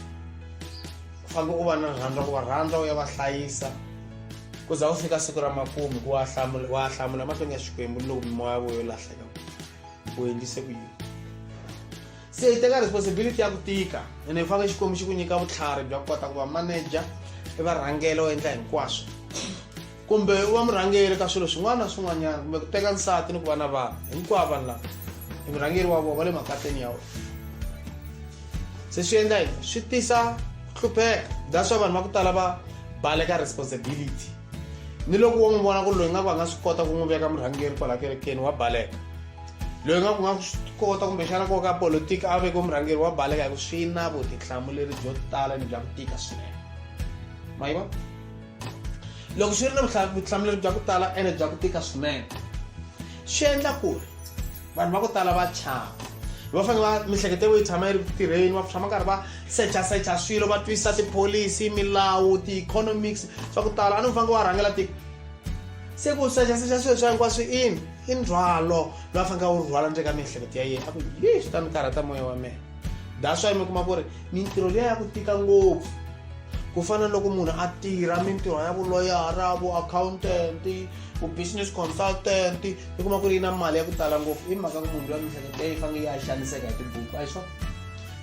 u fanele u va na rirhandzu ku va rhandza, u ya va hlayisa ku za u fika siku ra makumu, ku wa hlamula, wa hlamula mahlweni ya Xikwembu ni loko mimoya ya vona yo lahleka u endlise ku yini. Se hi teka responsibility ya ku tika ene hi fanele Xikwembu xi ku nyika vutlhari bya ku kota ku va manager, i va rhangela, u endla hinkwaswo, kumbe u va murhangeri ka swilo swin'wana na swin'wanyana, kumbe ku teka nsati ni ku va na vana. Hinkwavo vanhu lava i murhangeri wa vona, va le makatleni ya wena. Se swi endla yini? Swi tisa ku hlupheka. That's why vanhu va ku tala va baleka responsibility. Ni loko wo n'wi vona ku loyi nga ku a nga swi kota ku n'wi veka murhangeri kwala kerekeni, wa baleka. Loyi nga ku nga swi kota kumbexana ko ka politiki a vekiwe murhangeri, wa baleka, hi ku swi na vutihlamuleri byo tala ni bya ku tika swinene, ma yi vona. Loko swi ri na vutihlamuleri bya ku tala ene bya ku tika swinene, swi endla ku ri vanhu va ku tala va chava. Va fanele va miehleketo ya yi tshama yi ri ku tirheni, va tshama karhi va secha secha swilo, va twisisa tipholisi, milawu, ti-economics swa ku tala. A ni fanele wa rhangela tiko, se ku secha secha swilo swa hinkwaswo ini i ndzhwalo lowu a fanele a wu rhwala ndzeni ka miehleketo ya yena, a ku yi swi ta ni karhata moya wa mina. That's why mi kuma ku ri mintirho liya ya ku tika ngopfu, ku fana na loko munhu a tirha mintirho ya vuloyara, vu-accountant, vu-business consultant, mi kuma ku ri yi na mali ya ku tala ngopfu, i mhaka ku munhu luya miehleketo ya yi fanele yi ya xaniseka hi tibuku, a hi swona,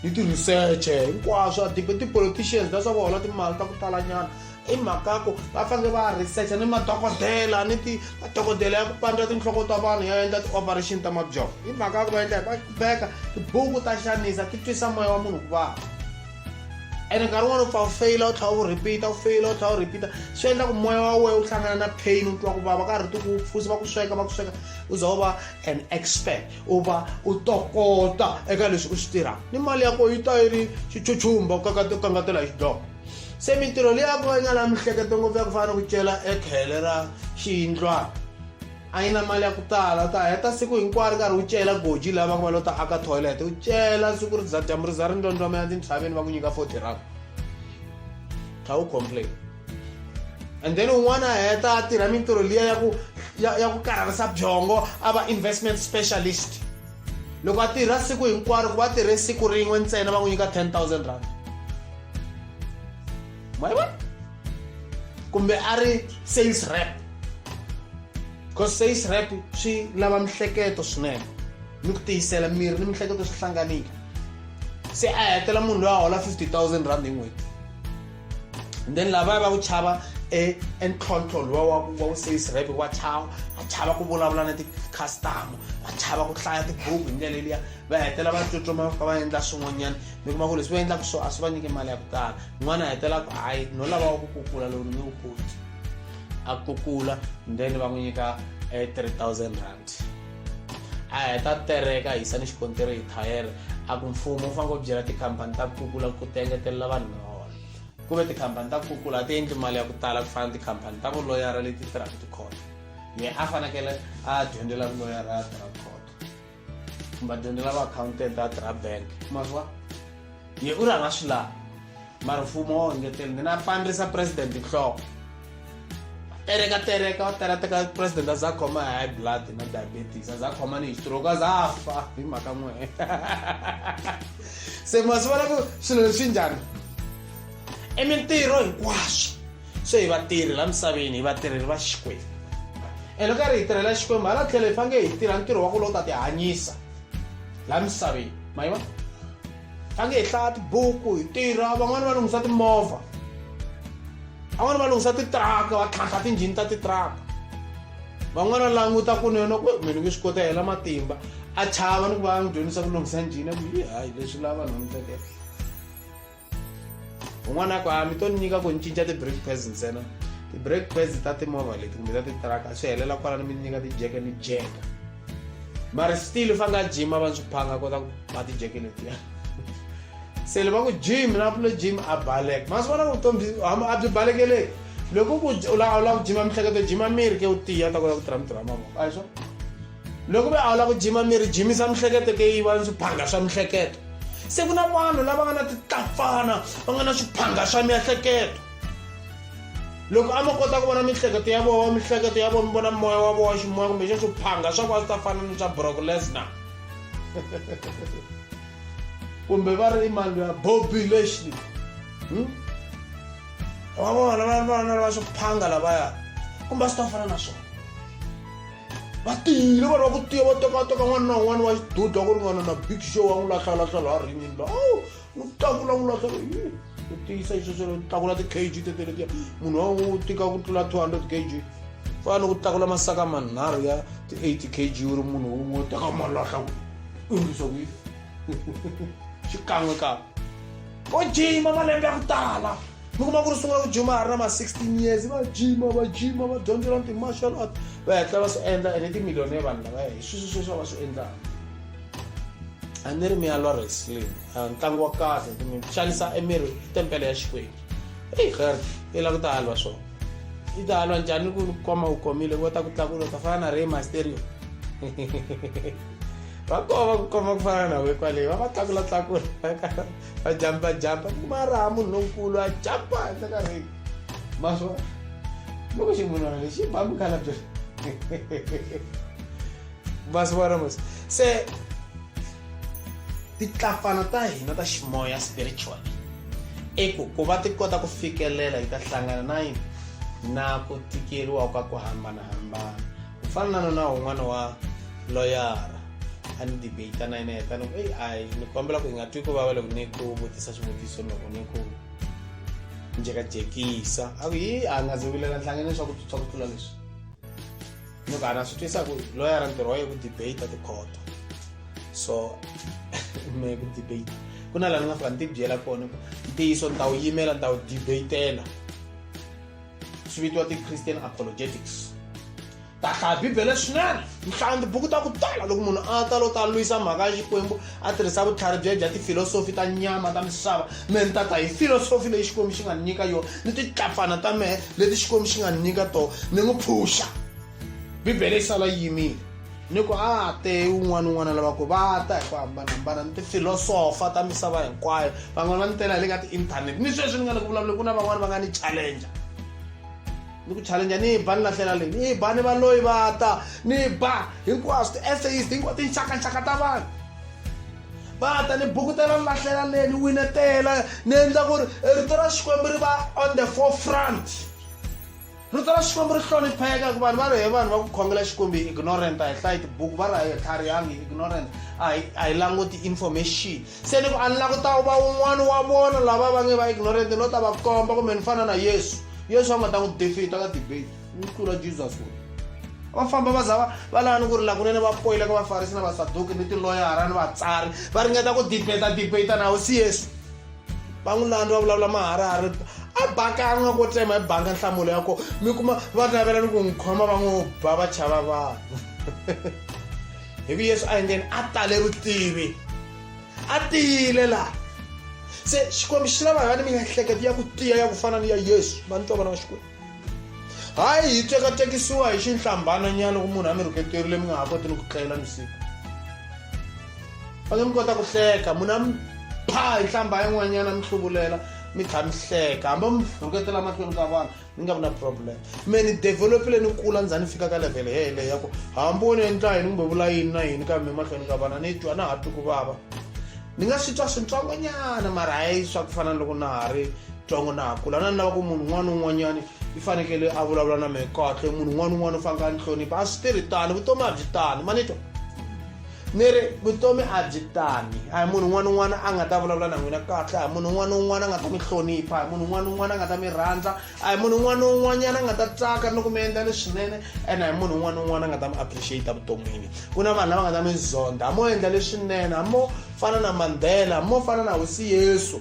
ni ti-research hinkwaswo. A ti-politicians, that's why va hola timali ta ku talanyana. I mhaka ku va fanele va researcha ni madokodela ni ti madokodela ya ku pandza tinhloko ta vanhu ya endla ti-operation ta mabyongo. I mhaka ku va endla va beka tibuku ta xanisa ti twisa moya wa munhu ku vava. Ene nkarhi wun'wani u pfa u feyila u tlhela u repeat-a u feyila u tlhela u repeat-a swi endla ku moya wa wena wu hlangana na pain u twa ku vava karhi ti ku pfusa va ku sweka va ku sweka u za u va an expert u va u tokota eka leswi u swi tirhaka ni mali ya kona yi ta yi ri xichuchumba u kangatela hi xidloko se mintirho leyi ya ku va yi nga la mihleketo ngopfu ya ku fana na ku cela ekhele ra xiyindlwana a yi na mali ya ku tala u ta heta siku hinkwaro karhi u cela goji laha va ku va lo ta aka toilet u cela siku ri za dyambu ri za ri ndondomela tintshaveni va ku nyika 40 rand tlha u complain. And then un'wana a heta a tirha mintirho liya ya ku ya ku karharisa byongo a va investment specialist. Loko a tirha siku hinkwaro ku va tirhe siku rin'we ntsena va n'wi nyika 10,000 rand. Ma yi vona? Kumbe a ri sales rep, because sales rep swi lava mihleketo swinene ni ku tiyisela miri ni mihleketo swi hlanganile. Se a hetela munhu loyi a hola 50,000 rand hi n'hweti. And then lavaya va ku chava e ntlhontlho luwa wa ku sales rep, wa chava, va chava ku vulavula na ti-customer, va chava ku hlaya tibuku hi ndlela liya, va hetela va tsutsuma va fika va endla swin'wanyana. Mi kuma ku leswi va endlaka swo a swi va nyiki mali ya ku tala. N'wana a hetela ku hayi no lava ku kukula lowu ni nge wu koti, a kukula then va n'wi nyika 3000 rand. A heta tereka a hisa ni xikontiri hi thayere a ku mfumo wu fanele ku byela tikhampani ta ku kukula ku ti engetelela vanhu miholo. Ku ve tikhampani ta ku kukula a ti endli mali ya ku tala ku fana na tikhampani ta vuloyara leti tirhaka tikhoto. Ye a fanekele a dyondzela vuloyara a tirha khoto kumbe a dyondzela va accountant a tirha bank. Ma swi vona ye u ri a nga swi lavi mara mfumo wa engetela then a pandzisa president nhloko tereka tereka wa tera teka president a za khoma hi high blood na diabetes, a za khoma ni hi stroke, a za fa hi mhaka n'we. Se ma swi vona ku swilo leswi njhani i mintirho hinkwaswo. Se hi vatirhi la misaveni, hi vatirheli va Xikwembu. Ene loko karhi hi tirhela Xikwembu hala tlhelo hi fanele hi tirha ntirho wa ku lowu ta ti hanyisa la misaveni. Ma yi vona? Fanele hi hlaya tibuku, hi tirha. Van'wani va lunghisa timovha, van'wani va lunghisa titiraka, va tlhantlha tinjhini ta titiraka. Van'wana va languta kunene ku mina nge swi kota hela matimba a chava ni ku va n'wi dyondzisa ku lunghisa njhini a ku yi hayi leswi lava vanhu va mihleketa. Un'wana a ku a mi to ni nyika ku ni cinca ti-brake pads ntsena, ti-brake pads ta timovha leti kumbe ta titiraka swi helela kwalano, mi ni nyika tijeke ni jeka. Mara still fa nga jima va swi phanga kota ku ba tijeke letiya. Se le va ku gym na pfule gym a baleka. Ma swi vona ku vutomi a byi balekeleki. Loko ku u lava u lava ku jima mihleketo, jima miri ke u tiya u ta kota ku tirha mintirho ya mavoko, a hi swona? Loko ve a wu lava ku jima miri, jimisa mihleketo ke yi va ni swiphanga swa mihleketo. Se ku na vanhu lava nga na titlapfana, va nga na swiphanga swa miehleketo. Loko a mo kota ku vona mihleketo ya vona, mihleketo ya vona mi vona moya wa vona wa ximoya kumbe xa swiphanga swa ku a swi ta fana ni swa Brock Lesnar kumbe va ri i mani luya Bobby Lashley, Va vona va vona lava swiphanga lavaya kumbe a swi ta fana na swona. Va tiyile vanhu va ku tiya, va teka teka n'wana na un'wana wa xidudla ku ringana na Big Show wa n'wi lahlalahla laha ringini la n'wi tlakula n'wi lahla u tiyisa xisweswo tlakula ti-kg tete letiya munhu wa u tika ku tlula 200 kg fana ni ku tlakula masaka manharhu ya ti-80 kg u ri munhu wun'we u teka malahla ku endlisa ku yini xikan'we kan'we. Vo jima malembe ya ku tala, mi kuma ku ri sungula ku jima ha ri na ma 16 years, va jima va jima va dyondzela ti-martial art va hetla va swi endla. Ene timiliyoni ya vanhu lava hi sweswo sweswo va swi endlaka. A ni ri mi ya lwa wrestling ntlangu wa kahle mi xanisa emiri tempele ya Xikwembu. Eyi gert i lava ku ta halwa swona, i ta halwa njhani ku koma u komile ku va ta ku tlakula u ta fana na Rey Mysterio? Va kova ku koma ku fana na we kwale va va tlakula tlakula va jampa jampa kuma raha munhu lonkulu a jampa henhla ka ring. Ma swo loko ximunhwana lexi ba mukhalabye ma swi vona mos. Se titlapfana ta hina ta ximoya spiritual i ku ku va ti kota ku fikelela yi ta hlangana na yini na ku tikeriwa ka ku hambanahambana. Ku fana na na un'wana wa loyara a ni debate na yena heta ni ku eyi a ni kombela ku hi nga twi ku vava loko ni ku vutisa swivutiso loko ni ku Njhekajhekisa a ku yi a nga ndzi vilela nhlangene swa ku swa ku tlula leswi. Ni ku a na swi twisisa ku loyara ntirho wa yena ku debate tikhoto so me ku debate ku na laha ni nga fika ni ti byela kona ku ntiyiso ni ta wu yimela ni ta wu debatela swi vitiwa ti-Christian apologetics. Ta hlaya Bibele swinene, ni hlaya tibuku ta ku tala. Loko munhu a ta lo ta lwisa mhaka ya Xikwembu a tirhisa vutlhari bya bya tifilosofi ta nyama ta misava, mehe ni ta ta hi filosofi leyi Xikwembu xi nga ni nyika yona ni titlapfana ta mehe leti Xikwembu xi nga ni nyika tona, ni n'wi phusha. Bibele yi sala yi yimile. Ni ku a te un'wana un'wana lava ku va ta hi ku hambanahambana ni tifilosofa ta misava hinkwayo. Van'wana va ni tela hi le ka ti-internet. Ni sweswi ni nga le ku vulavuleni ku na van'wana va nga ni challenger. Ni ku challenge ni ba ni lahlela leyi ni ba ni valoyi va ta ni ba hinkwaswo ti-essayist hinkwato tinxakanxaka ta vanhu va ta ni bukutela ni lahlela leyi ni winetela ni endla ku ri rito ra Xikwembu ri va on the forefront. Rito ra Xikwembu ri hlonipheka ku vanhu va ri he vanhu va ku khongela Xikwembu hi ignorant a hi hlayi tibuku va ri a hi tlharihangi hi ignorant a hi a hi languti information. Se ni ku a ni lava ku ta va un'wana wa vona lava va nge va ignorant no ta va komba kumbe ni fana na Yesu. Yesu a nga ta n'wi defeat ka debate ni tlula Jesus wona. Va famba va za va va lava ni ku rila kunene va poyila ka Vafarisi na Vasaduki ni tiloyara ni vatsari va ringeta ku debate debate na hosi Yesu. Va n'wi landza va vulavula maharihari a bakanga ko tsema hi banga nhlamulo ya kona mi kuma va navela ni ku n'wi khoma va n'wi ba va chava vanhu. Hi ku Yesu a endleni a tale vutivi a tiyile laha. Se Xikwembu xi lava hi va ni miehleketo ya ku tiya ya ku fana ni ya Yesu. Va ni twa vana va Xikwembu. Hayi hi tekatekisiwa hi xinhlambananyana loko munhu a mi rhuketerile mi nga ha koti ni ku tlela ni siku. Va nge mi kota ku hleka munhu a mi pha hi nhlamba yin'wanyana mi hluvulela mi tlha mi hleka hambi mi rhuketela mahlweni ka vanhu ni nga vi na problem. Me ni developile ni kula ni za ni fika ka level yeleyo ya ku hambi wo ni endla yini kumbe vula yini na yini kambe mahlweni ka vana ni twa na ha twi ku vava. Ni nga swi twa swintsongonyana mara hayi swa ku fana na loko na ha ri ntsongo na ha kula. Na ni lava ku munhu un'wana na un'wanyana i fanekele a vulavula na mehe kahle munhu un'wana na un'wana u fanekele a ni hlonipha. A swi tirhi tano, vutomi a byi tani ma ni twa. Ni ri vutomi a byi tani, a hi munhu un'wana na un'wana a nga ta vulavula na n'wina kahle, a hi munhu un'wana na un'wana a nga ta mi hlonipha, a hi munhu un'wana na un'wana a nga ta mi rhandza, a hi munhu un'wana na un'wanyana a nga ta tsaka loko mi endla leswinene ene a hi munhu un'wana na un'wana a nga ta mi appreciate vuton'wini. Ku na vanhu lava nga ta mi zonda, hambi mo endla leswinene, hambi mo fana na Mandela, hambi mo fana na hosi Yesu,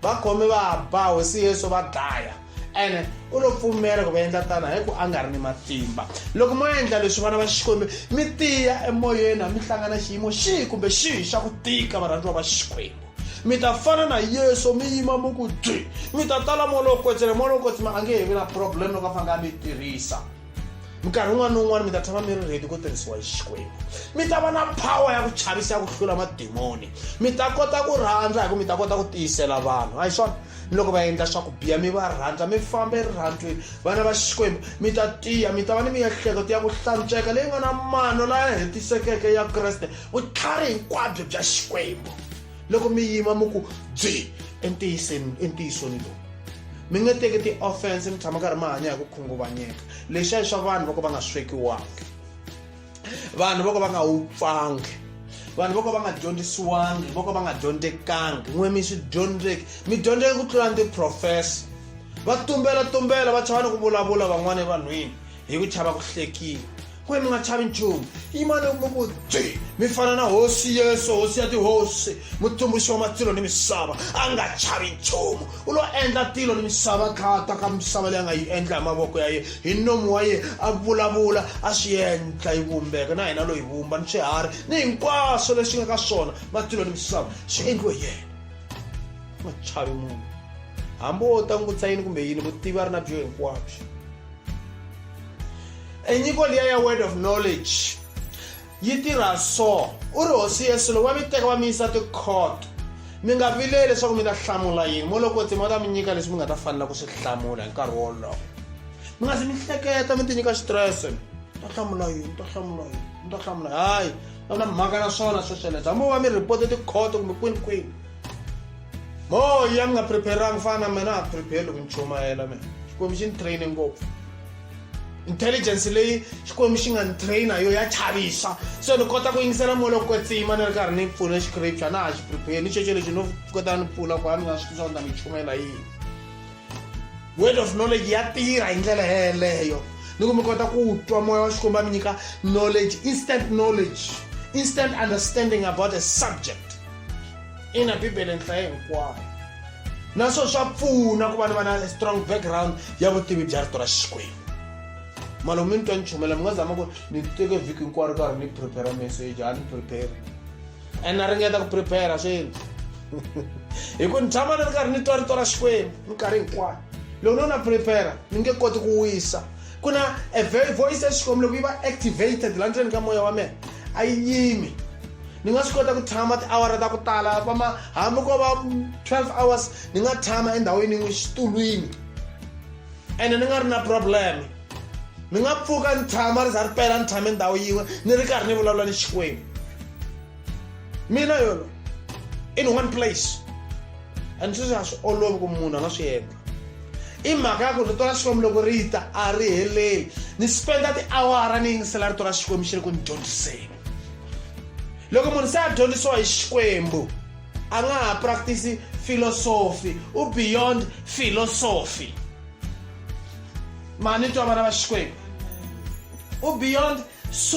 va khome va ba hosi Yesu va dlaya. Ene u lo pfumela ku va endla tano hi ku a nga ri ni matimba. Loko mo endla leswi vana va Xikwembu mi tiya emoyeni mi hlangana xiyimo xihi kumbe xihi xa ku tika varhandziwa va Xikwembu. Mi ta fana na Yesu mi yima mi ku dyi. Mi ta tala moya lowo kwetsima, moya lowo kwetsima a nge he vi na problem loko a fanele a mi tirhisa. Minkarhi wun'wana ni wun'wana mi ta tshama mi ri ready ku tirhisiwa hi Xikwembu. Mi ta va na power ya ku chavisa ya ku hlula madimoni. Mi ta kota ku rhandza hi ku mi ta kota ku tiyisela vanhu. A hi swona? Ni loko va endla swa ku biha mi va rhandza, mi famba erirhandzwini. Vana va Xikwembu, mi ta tiya, mi ta va ni miehleketo ya ku hlantsweka leyi nga na mano laya hetisekeke ya Kreste, vutlhari hinkwabyo bya Xikwembu. Loko mi yima mi ku byi entiyiseni, entiyisweni lowu. Mi nge teki ti-offense mi tshama karhi mi hanya hi ku khunguvanyeka. Leswiya i swa vanhu vo ka va nga swekiwangi, vanhu vo ka va nga wupfangi, vanhu vo ka va nga dyondzisiwangi, vo ka va nga dyondzekangi. N'we mi swi dyondzeki, mi dyondzeke ku tlula ni ti-professor. Va tumbela tumbela va chava ni ku vulavula van'wana evanhwini hi ku chava ku hlekiwa. N'we mi nga chavi nchumu, yimani mi ku byi, mi fana na hosi Yesu, hosi ya tihosi, mutumbuluxi wa matilo ni misava, a nga chavi nchumu. U lo endla tilo ni misava kha ta ka misava leyi a nga yi endla hi mavoko ya yena, hi nomu wa yena a vulavula a swi endla yi vumbeka, na hina lo yi vumba ni swiharhi ni hinkwaswo leswi nga ka swona, matilo ni misava swi endliwe hi yena. U nga chavi munhu, hambi wo ta n'wi vutisa yini kumbe yini, vutivi a ri na byo hinkwabyo. E nyiko liya ya word of knowledge yi tirha so. U ri hosi Yesu loko va mi teka va mi yisa tikhoto mi nga vileli leswaku mi ta hlamula yini, mo loko tsima va ta mi nyika leswi mi nga ta fanela ku swi hlamula hi nkarhi wolowo. Mi nga zi mi hleketa mi ti nyika xitirese, ni ta hlamula yini, ni ta hlamula yini, ni ta hlamula hayi, a na mhaka na swona swesweleswo. Hambi va mi report tikhoto kumbe kwini kwini, moya mi nga preparanga fana na mina a prepare loko ni chumayela mina. Xikwembu xi ni train ngopfu. Intelligence leyi Xikwembu xi nga ni train yo ya chavisa. Se ni kota ku yingisela moya lowo kwetsima ni ri karhi ni pfula scripture, na ha xi prepare ni xexo lexi no kota ni pfula ku a ni nga swi tivi swa ku ni ta mi chumayela yini. Word of knowledge ya tirha hi ndlela yeleyo, ni ku mi kota ku twa moya wa Xikwembu a mi nyika knowledge, instant knowledge, instant understanding about a subject. Ina, Bibele nhlayo hinkwayo, naswona swa pfuna ku va ni va na strong background ya vutivi bya rito ra Xikwembu. Malomu mi ni twa ni chumela, mi nga zama ku ni teke vhiki hinkwaro karhi ni prepare message. A ni prepare and na ringeta ku prepare swi endli, hi ku ni tshama ni ri karhi ni twa rito ra Xikwembu minkarhi hinkwayo. Loko no na prepare, ni nge koti ku wisa. Ku na a very voice ya Xikwembu, loko yi va activated la ndzeni ka moya wa mina, a yi yimi. Ni nga swi kota ku tshama tiawara ta ku tala, va ma hambi ko va 12 hours, ni nga tshama endhawini yin'we xitulwini ene ni nga ri na problem. Ni nga pfuka ni tshama ri za ri pela, ni tshame ndhawu yin'we ni ri karhi ni vulavula ni Xikwembu, mina yolo, in one place. And sweswi a swi olovi ku munhu a nga swi endla. I mhaka ya ku rito ra Xikwembu loko ri ta, a ri heleli. Ni spenda tiawara ni yingisela rito ra Xikwembu xi ri ku ni dyondziseni. Loko munhu se a dyondzisiwa hi Xikwembu, a nga ha practice philosophy, u beyond philosophy. Mani twa, vana va Xikwembu, u beyond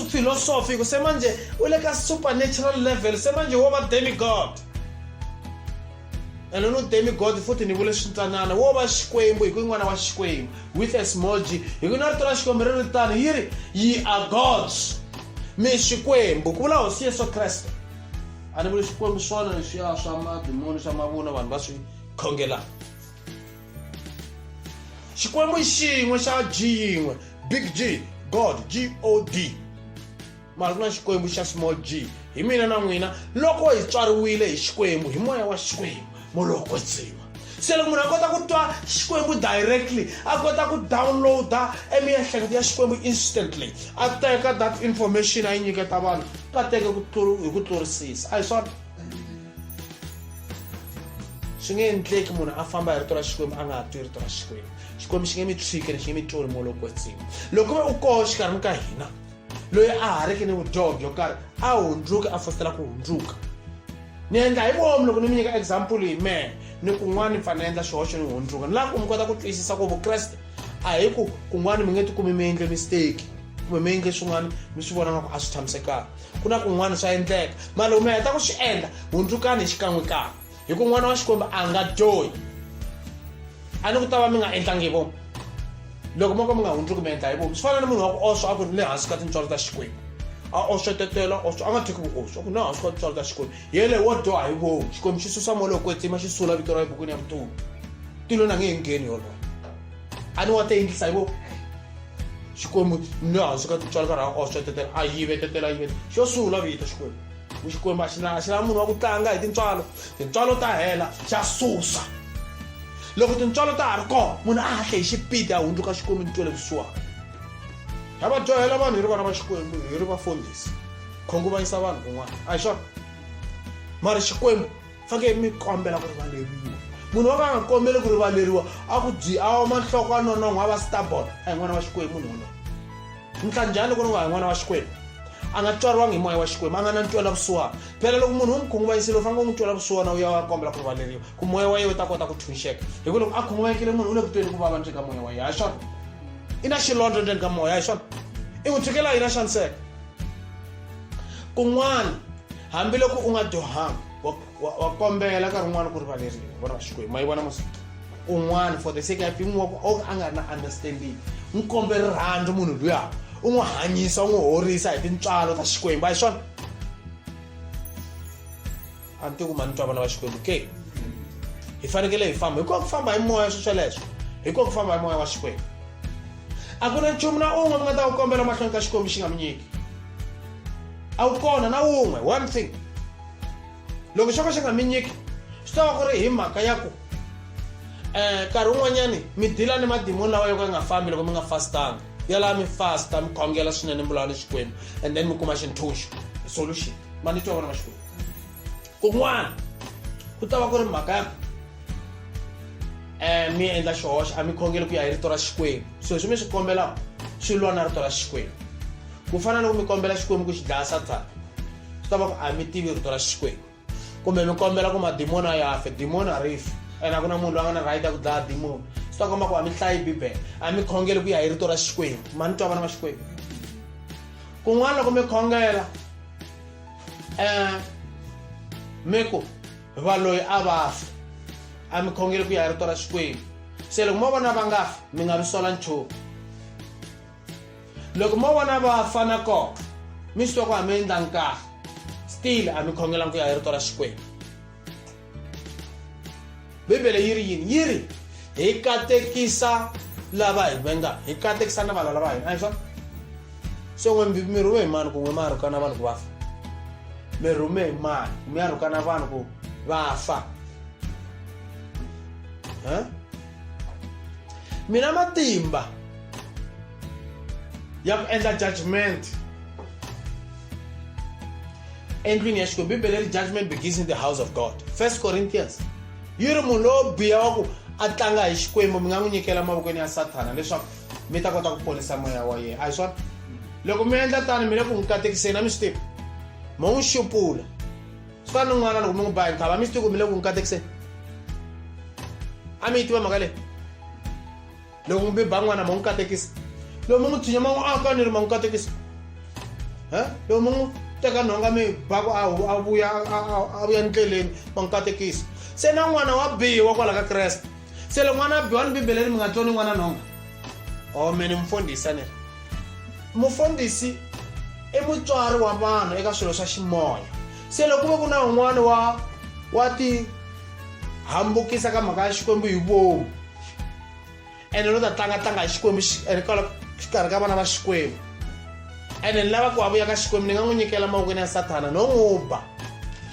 philosophy, ku se manje u le ka supernatural level, se manje wo va demigod. Ene no demigod futhi ni vule swintsanana, wo va Xikwembu, hi ku n'wana wa Xikwembu with a small g, hi ku na rito ra Xikwembu ri ri tano, yi ri, "Ye are gods," mi Xikwembu, ku vula Hosi Yesu Kreste. A ni vuli Xikwembu swona leswiya swa madimoni, swa mavunwa, vanhu va swi khongelaka. Xikwembu xin'we xa G yin'we, big G, God, G O D. Mara ku na Xikwembu xa small g, hi mina na n'wina loko hi tswariwile hi Xikwembu, hi moya wa Xikwembu molowo kwetsima. Se loko munhu a kota ku twa Xikwembu directly, a kota ku downloada emiehleketo ya Xikwembu instantly, a teka that information a yi nyiketa vanhu, ka teke hi ku tlurisisa. A hi swona? Swi nge endleki munhu a famba hi rito ra Xikwembu a nga ha twi rito ra Xikwembu. Xikwembu xi nge mi tshiki, xi nge mi tluli moya lowo kwetsima. Loko ve u koho xikarhini ka hina loyi a ha riki ni vudyoho byo karhi, a hundzuki, a fositela ku hundzuka. Ni endla hi vomu loko ni mi nyika example hi mehe, ni kun'wana ni fanele endla xihoxo, ni hundzuka. Ni lava ku mi kota ku twisisa ku Vukreste a hi ku kun'wana mi nge tikumi mi endle mistake kumbe mi endle swin'wana mi swi vona nga ku a swi tshamisekanga. Ku na kun'wana swa endleka, mara loko mi heta ku swi endla, hundzukani hi xikan'wekan'we, hi ku n'wana wa Xikwembu a nga dyohi. A ni ku ta va mi nga endlangi hi vomu. Loko mo ka mi nga hundzuki, mi endla hi vomu. Swi fana ni munhu wa ku oswa, a ku ri le hansi ka tintswalo ta Xikwembu, a oswetetela oswa, a nga teki vuoswi, a ku na hansi ka tintswalo ta Xikwembu, yele wo dyoha hi vomu, Xikwembu xi susa moya lowo kwetsima, xi sula vito ra ebukwini ya vutomi, tilweni a nge he ngheni yoloye. A ni wa te endlisa hi vomu. Xikwembu ni le hansi ka tintswalo, karhi a oswetetela, a yivetetela, a yivetela, xo sula vito. Xikwembu, Xikwembu a xi na munhu wa ku tlanga hi tintswalo. Tintswalo ta hela, xa susa. Loko tintswalo ta ha ri kona, munhu a hatle hi xipidi a hundzuka. Xikwembu ni twele kusuhani. Ha va dyohela vanhu, hi ri vana va Xikwembu, hi ri vafundhisi, khunguvanyisa vanhu kun'wana, a hi swona? Mara Xikwembu faneke mi kombela ku rivaleriwa. Munhu wa ka a nga kombeli ku rivaleriwa, a ku byi, a oma nhloko, a nonon'hwa, a va stubborn, a hi n'wana wa Xikwembu munhu wolowo. Ni tla njhani loko ni nga hi n'wana wa Xikwembu? A nga tswariwangi hi moya wa Xikwembu, a nga na ntwela vusiwana. Phela loko munhu u n'wi khunguvanyisile, u fanele u n'wi twela vusiwana, u ya wa kombela ku rivaleriwa, ku moya wa yena wu ta kota ku tshunxeka. Hi ku loko a khunguvanyekile, munhu u le ku tweni ku vava ndzeni ka moya wa yena, hi swona? I na xilondza ndzeni ka moya, hi swona? I n'wi tshikela yini a xaniseka kun'wana? Hambiloko u nga dyohanga, wa kombela nkarhi wun'wana ku rivaleriwa, vona va Xikwembu. Ma yi vona mos? Un'wana, for the sake ya mpimo wa ku o a nga ri na understanding, n'wi kombe rirhandzu munhu luya, u n'wi hanyisa, u n'wi horisa hi tintswalo ta Xikwembu, a hi swona? A ni tivi ku ma ni twa, vana va Xikwembu ke. Hi fanekele hi famba hikuva ku famba hi moya, swi sweleswo, hikuva ku famba hi moya wa Xikwembu, a ku na nchumu na un'we mi nga ta wu kombela mahlweni ka Xikwembu xi nga mi nyiki. A wu kona na wun'we. One thing, loko xo ka xi nga mi nyiki, swi ta va ku ri hi mhaka ya ku nkarhi wun'wanyani mi dila ni madimoni lawa yo ka nga fambi loko mi nga fastanga. Ya lava mi fasta, mi khongela swinene, mi vulavula ni Xikwembu, and then mi kuma xintshunxo, solution. Ma ni twa, vona va Xikwembu? Kun'wana ku ta va ku ri mhaka ya ku mi endla xihoxo, a mi khongeli ku ya hi rito ra Xikwembu. Swilo leswi mi swi kombelaka swi lwa na rito ra Xikwembu. Ku fana ni ku mi kombela Xikwembu ku xi dlaya Sathana, swi ta va ku a mi tivi rito ra Xikwembu. Kumbe mi kombela ku madimoni a ya fe, dimoni a ri fi, ene a ku na munhu loyi a nga na right ya ku dlaya dimoni. Swi ta komba ku a mi hlayi bibele, a mi khongeli ku ya hi rito ra Xikwembu. Ma ni twa vana va Xikwembu? Kun'wana loko mi khongela mi ku valoyi a va fi, a mi khongeli ku ya hi rito ra Xikwembu. Se loko mo vona va nga fi, mi nga vi sola nchumu. Loko mo vona va fa na kona, mi swi tiva ku a mi endlangi kahle, still a mi khongelangi ku ya hi rito ra Xikwembu. Bibele yi ri yini? Yi ri hi katekisa lava hi vengaka, hi katekisa na valala va hina. A hi swona? Se n'we mi rhume hi mani ku n'we ma rhukana vanhu ku va fa? Mi rhume hi mani ku mi ya rhukana vanhu ku va fa? Ha? Mina matimba ya ku endla judgment endlwini ya Xikwembu. Bibele ri judgment begins in the house of God. First Corinthians yi ri munhu lowo biha wa ku a tlanga hi Xikwembu mi nga n'wi nyikela mavokweni ya Sathana leswaku mi ta kota ku ponisa moya wa yena. A hi swona? Loko mi endla tano mi le ku n'wi katekiseni, a mi swi tivi? Mo n'wi xupula. Swi fana ni n'wana loko mi n'wi ba hi nkhava, a mi swi tivi ku mi le ku n'wi katekiseni? A mi yi tiva mhaka leyi? Loko mi ba n'wana ma n'wi katekisa, loko mi n'wi tshinya ma n'wi aka ni ri ma n'wi katekisa. He? Loko mi n'wi teka nhonga mi ba ku a vuya a vuya ndleleni ma n'wi katekisa. Se na n'wana wa biwa kwala ka Kreste. Se loko n'wana a biwa ni Bibele ri mi nga tsoni n'wana nhonga. Oh me ni mufundhisi a ni ri. Mufundhisi i mutswari wa vanhu eka swilo swa ximoya. Se loko ku ve ku na un'wana wa ti hambukisa ka mhaka ya Xikwembu hi vomu, ene no ta tlanga-tlanga hi Xikwembu ene kwala xikarhi ka vana va Xikwembu, ene ni lava ku a vuya ka Xikwembu, ni nga n'wi nyikela mavokweni ya Sathana no n'wi ba.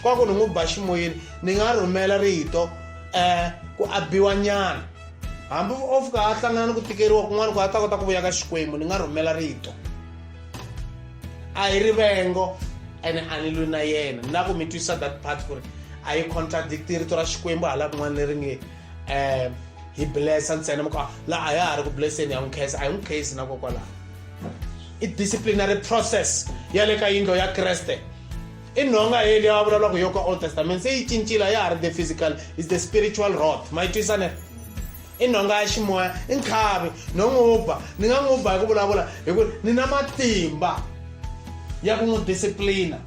Kwa ku ni n'wi ba ximoyeni, ni nga rhumela rito ku a biwa nyana. Hambi o fika a hlangana ni ku tikeriwa kun'wana ku a ta kota ku vuya ka Xikwembu, ni nga rhumela rito. A hi rivengo ene a ni lwi na yena. Ni lava ku mi twisisa that part ku ri a yi contradict rito ra Xikwembu hala kun'wana leri nge hi blessa ntsena, mi ku la a ya ha ri ku blesseni ya n'wi khensa, a hi n'wi khensi na kokwalaho. I disciplinary process ya le ka yindlo ya Kreste. I nhonga yeli ya vulavulaka yo ka Old Testament se yi cincile, a ya ha ri the physical, is the spiritual rod. Ma yi twisisa ne? I nhonga ya ximoya, i nkhavi. No n'wi ba, ni nga n'wi ba hi ku vulavula hi ku ni na matimba ya ku n'wi disciplina.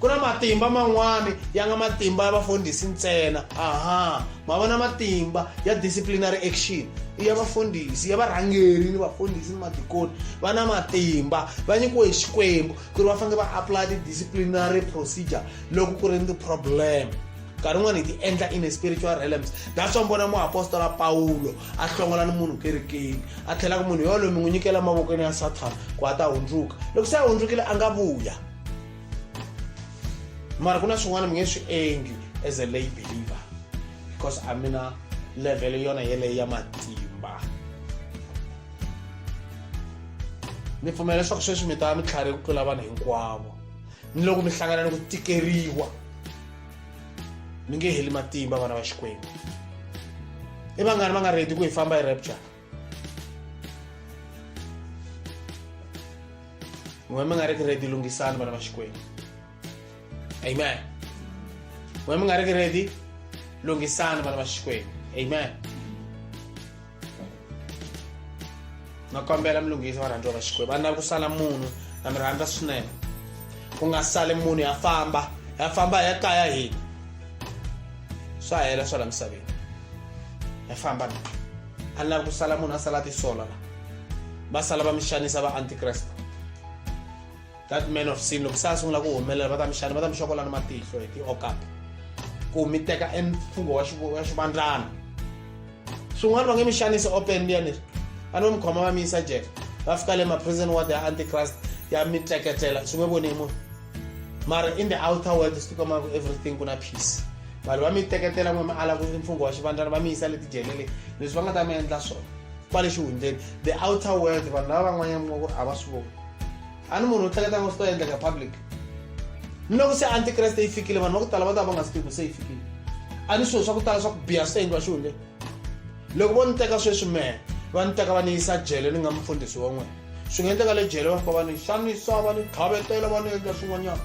Ku na matimba man'wani ya nga matimba ya vafundhisi ntsena. Aha, ma vona matimba ya disciplinary action i ya vafundhisi, ya varhangeri ni vafundhisi ni madikoni. Va na matimba, va nyikiwe hi Xikwembu ku ri va fanele va apply ti-disciplinary procedure loko ku ri ni ti-problem. Nkarhi wun'wani hi ti endla in a spiritual realms. That's why mi vona muapostola Pawulo a hlongola ni munhu kerekeni, a tlhela ku munhu yoloye mi n'wi nyikela mavokweni ya Sathana ku a ta hundzuka. Loko se a hundzukile a nga vuya. Mara ku na swin'wana mi nge swi endli as a lay believer because a mi na level yona yeleyo ya matimba. Ni pfumela leswaku sweswi mi ta va mi tlharihe ku tlula vanhu hinkwavo, ni loko mi hlangana ni ku tikeriwa mi nge heli matimba vana va Xikwembu. I vangani va nga ready ku hi famba hi rapture? N'we mi nga ri ki ready, lunghisani vana va Xikwembu. Amen. N'we mi nga ri ki ready, lunghisani vana va Xikwembu. Amen. Na kombela mi lunghisa varhandziwa va Xikwembu. A ni lavi ku sala munhu, na mi rhandza swinene. Ku nga sali munhu, ya famba, ya famba ya kaya hina. Swa hela swa la misaveni. Ya famba na. A ni lavi ku sala munhu a sala tisola la. Va sala va mi xanisa va antikreste. That man of sin loko se a sungula ku humelela va ta mi xana, va ta mi xokola ni matihlo hi ti-okapi ku mi teka emfungho wa xivandlana. Swin'wana va nge mi xanisi open liya ni ri a no mi khoma va mi yisa jele, va fika le ma-prison ward ya antichrist ya mi tleketlela, swi nge voni hi munhu. Mara in the outer world swi tikomba ku everything ku na peace. Vanhu va mi teketela n'we mi ala ku mfungho wa xivandlana, va mi yisa le tijele le, leswi va nga ta mi endla swona kwale xihundleni. The outer world vanhu lava van'wanyana mi ku a va swi voni. A ni munhu u hleketa ngo swi ta endleka public. Ni loko se antikreste yi fikile vanhu va ku tala va ta va nga swi tivi ku se yi fikile. A ni swilo swa ku tala swa ku biha swi ta endliwa xihundleni. Loko vo ni teka sweswi mehe va ni teka va ni yisa jele ni nga mufundhisi wa n'wina, swi nga endleka le jele va fika va ni xanisa, va ni tlhavetela, va ni endla swin'wanyana.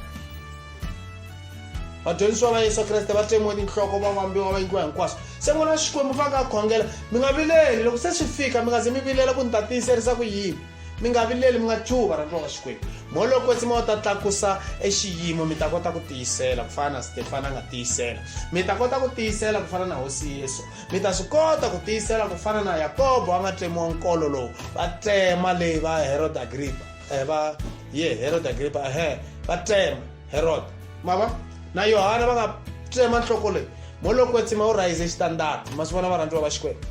Vadyondzisiwa va Yesu Kreste va tsemiwe tinhloko, va vambiwa, va endliwa hinkwaswo. Se n'wana wa Xikwembu va nga khongela, mi nga vileli loko se swi fika, mi nga ze mi vilela ku ni ta tiyiserisa ku yini. Mi nga vileli, mi nga chuhi, varhandziwa va Xikwembu. Moya lowo Kwetsima wu ta tlakusa exiyimo, mi ta kota ku tiyisela ku fana na Stefano a nga tiyisela. Mi ta kota ku tiyisela ku fana na Hosi Yesu. Mi ta swi kota ku tiyisela ku fana na Yakobo a nga tsemiwa nkolo lowu va tsema leyi va Herod Agripa. Va ye Herod Agripa, ehe, va tsema Herod. Ma va na Yohana va nga tsema nhloko leyi. Moya lowo Kwetsima wu rayize xitandati. Ma swi vona varhandziwa va Xikwembu.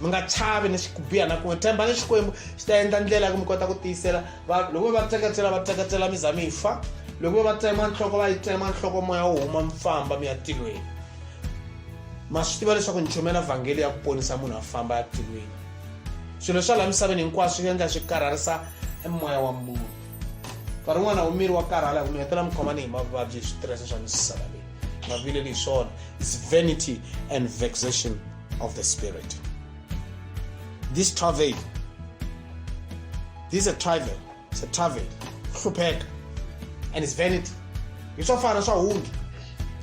Mi nga chavi ni ku biha na kun'we. Tshembani Xikwembu xi ta endla ndlela ya ku mi kota ku tiyisela. Va loko va tseketsela va tseketsela mi za mi fa. Loko va tsema nhloko va yi tsema nhloko moya wu huma mi famba mi ya tilweni. Ma swi tiva leswaku ni chumela vhangeli ya ku ponisa munhu a famba ya tilweni. Swilo swa laha misaveni hinkwaswo swi endla swi karharisa moya wa munhu. Nkarhi wun'wana wu miri wa karhala hi ku mi hetelela mi khoma ni hi mavabyi hi switirese swa misava leyi. Ma vileli hi swona. It's vanity and vexation of the spirit. This travail, this is a travail, it's a travail, hlupheka, and it's vanity. Hi swo fana swa hundzu,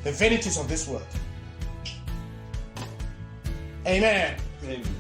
the vanities of this world. Amen.
Amen.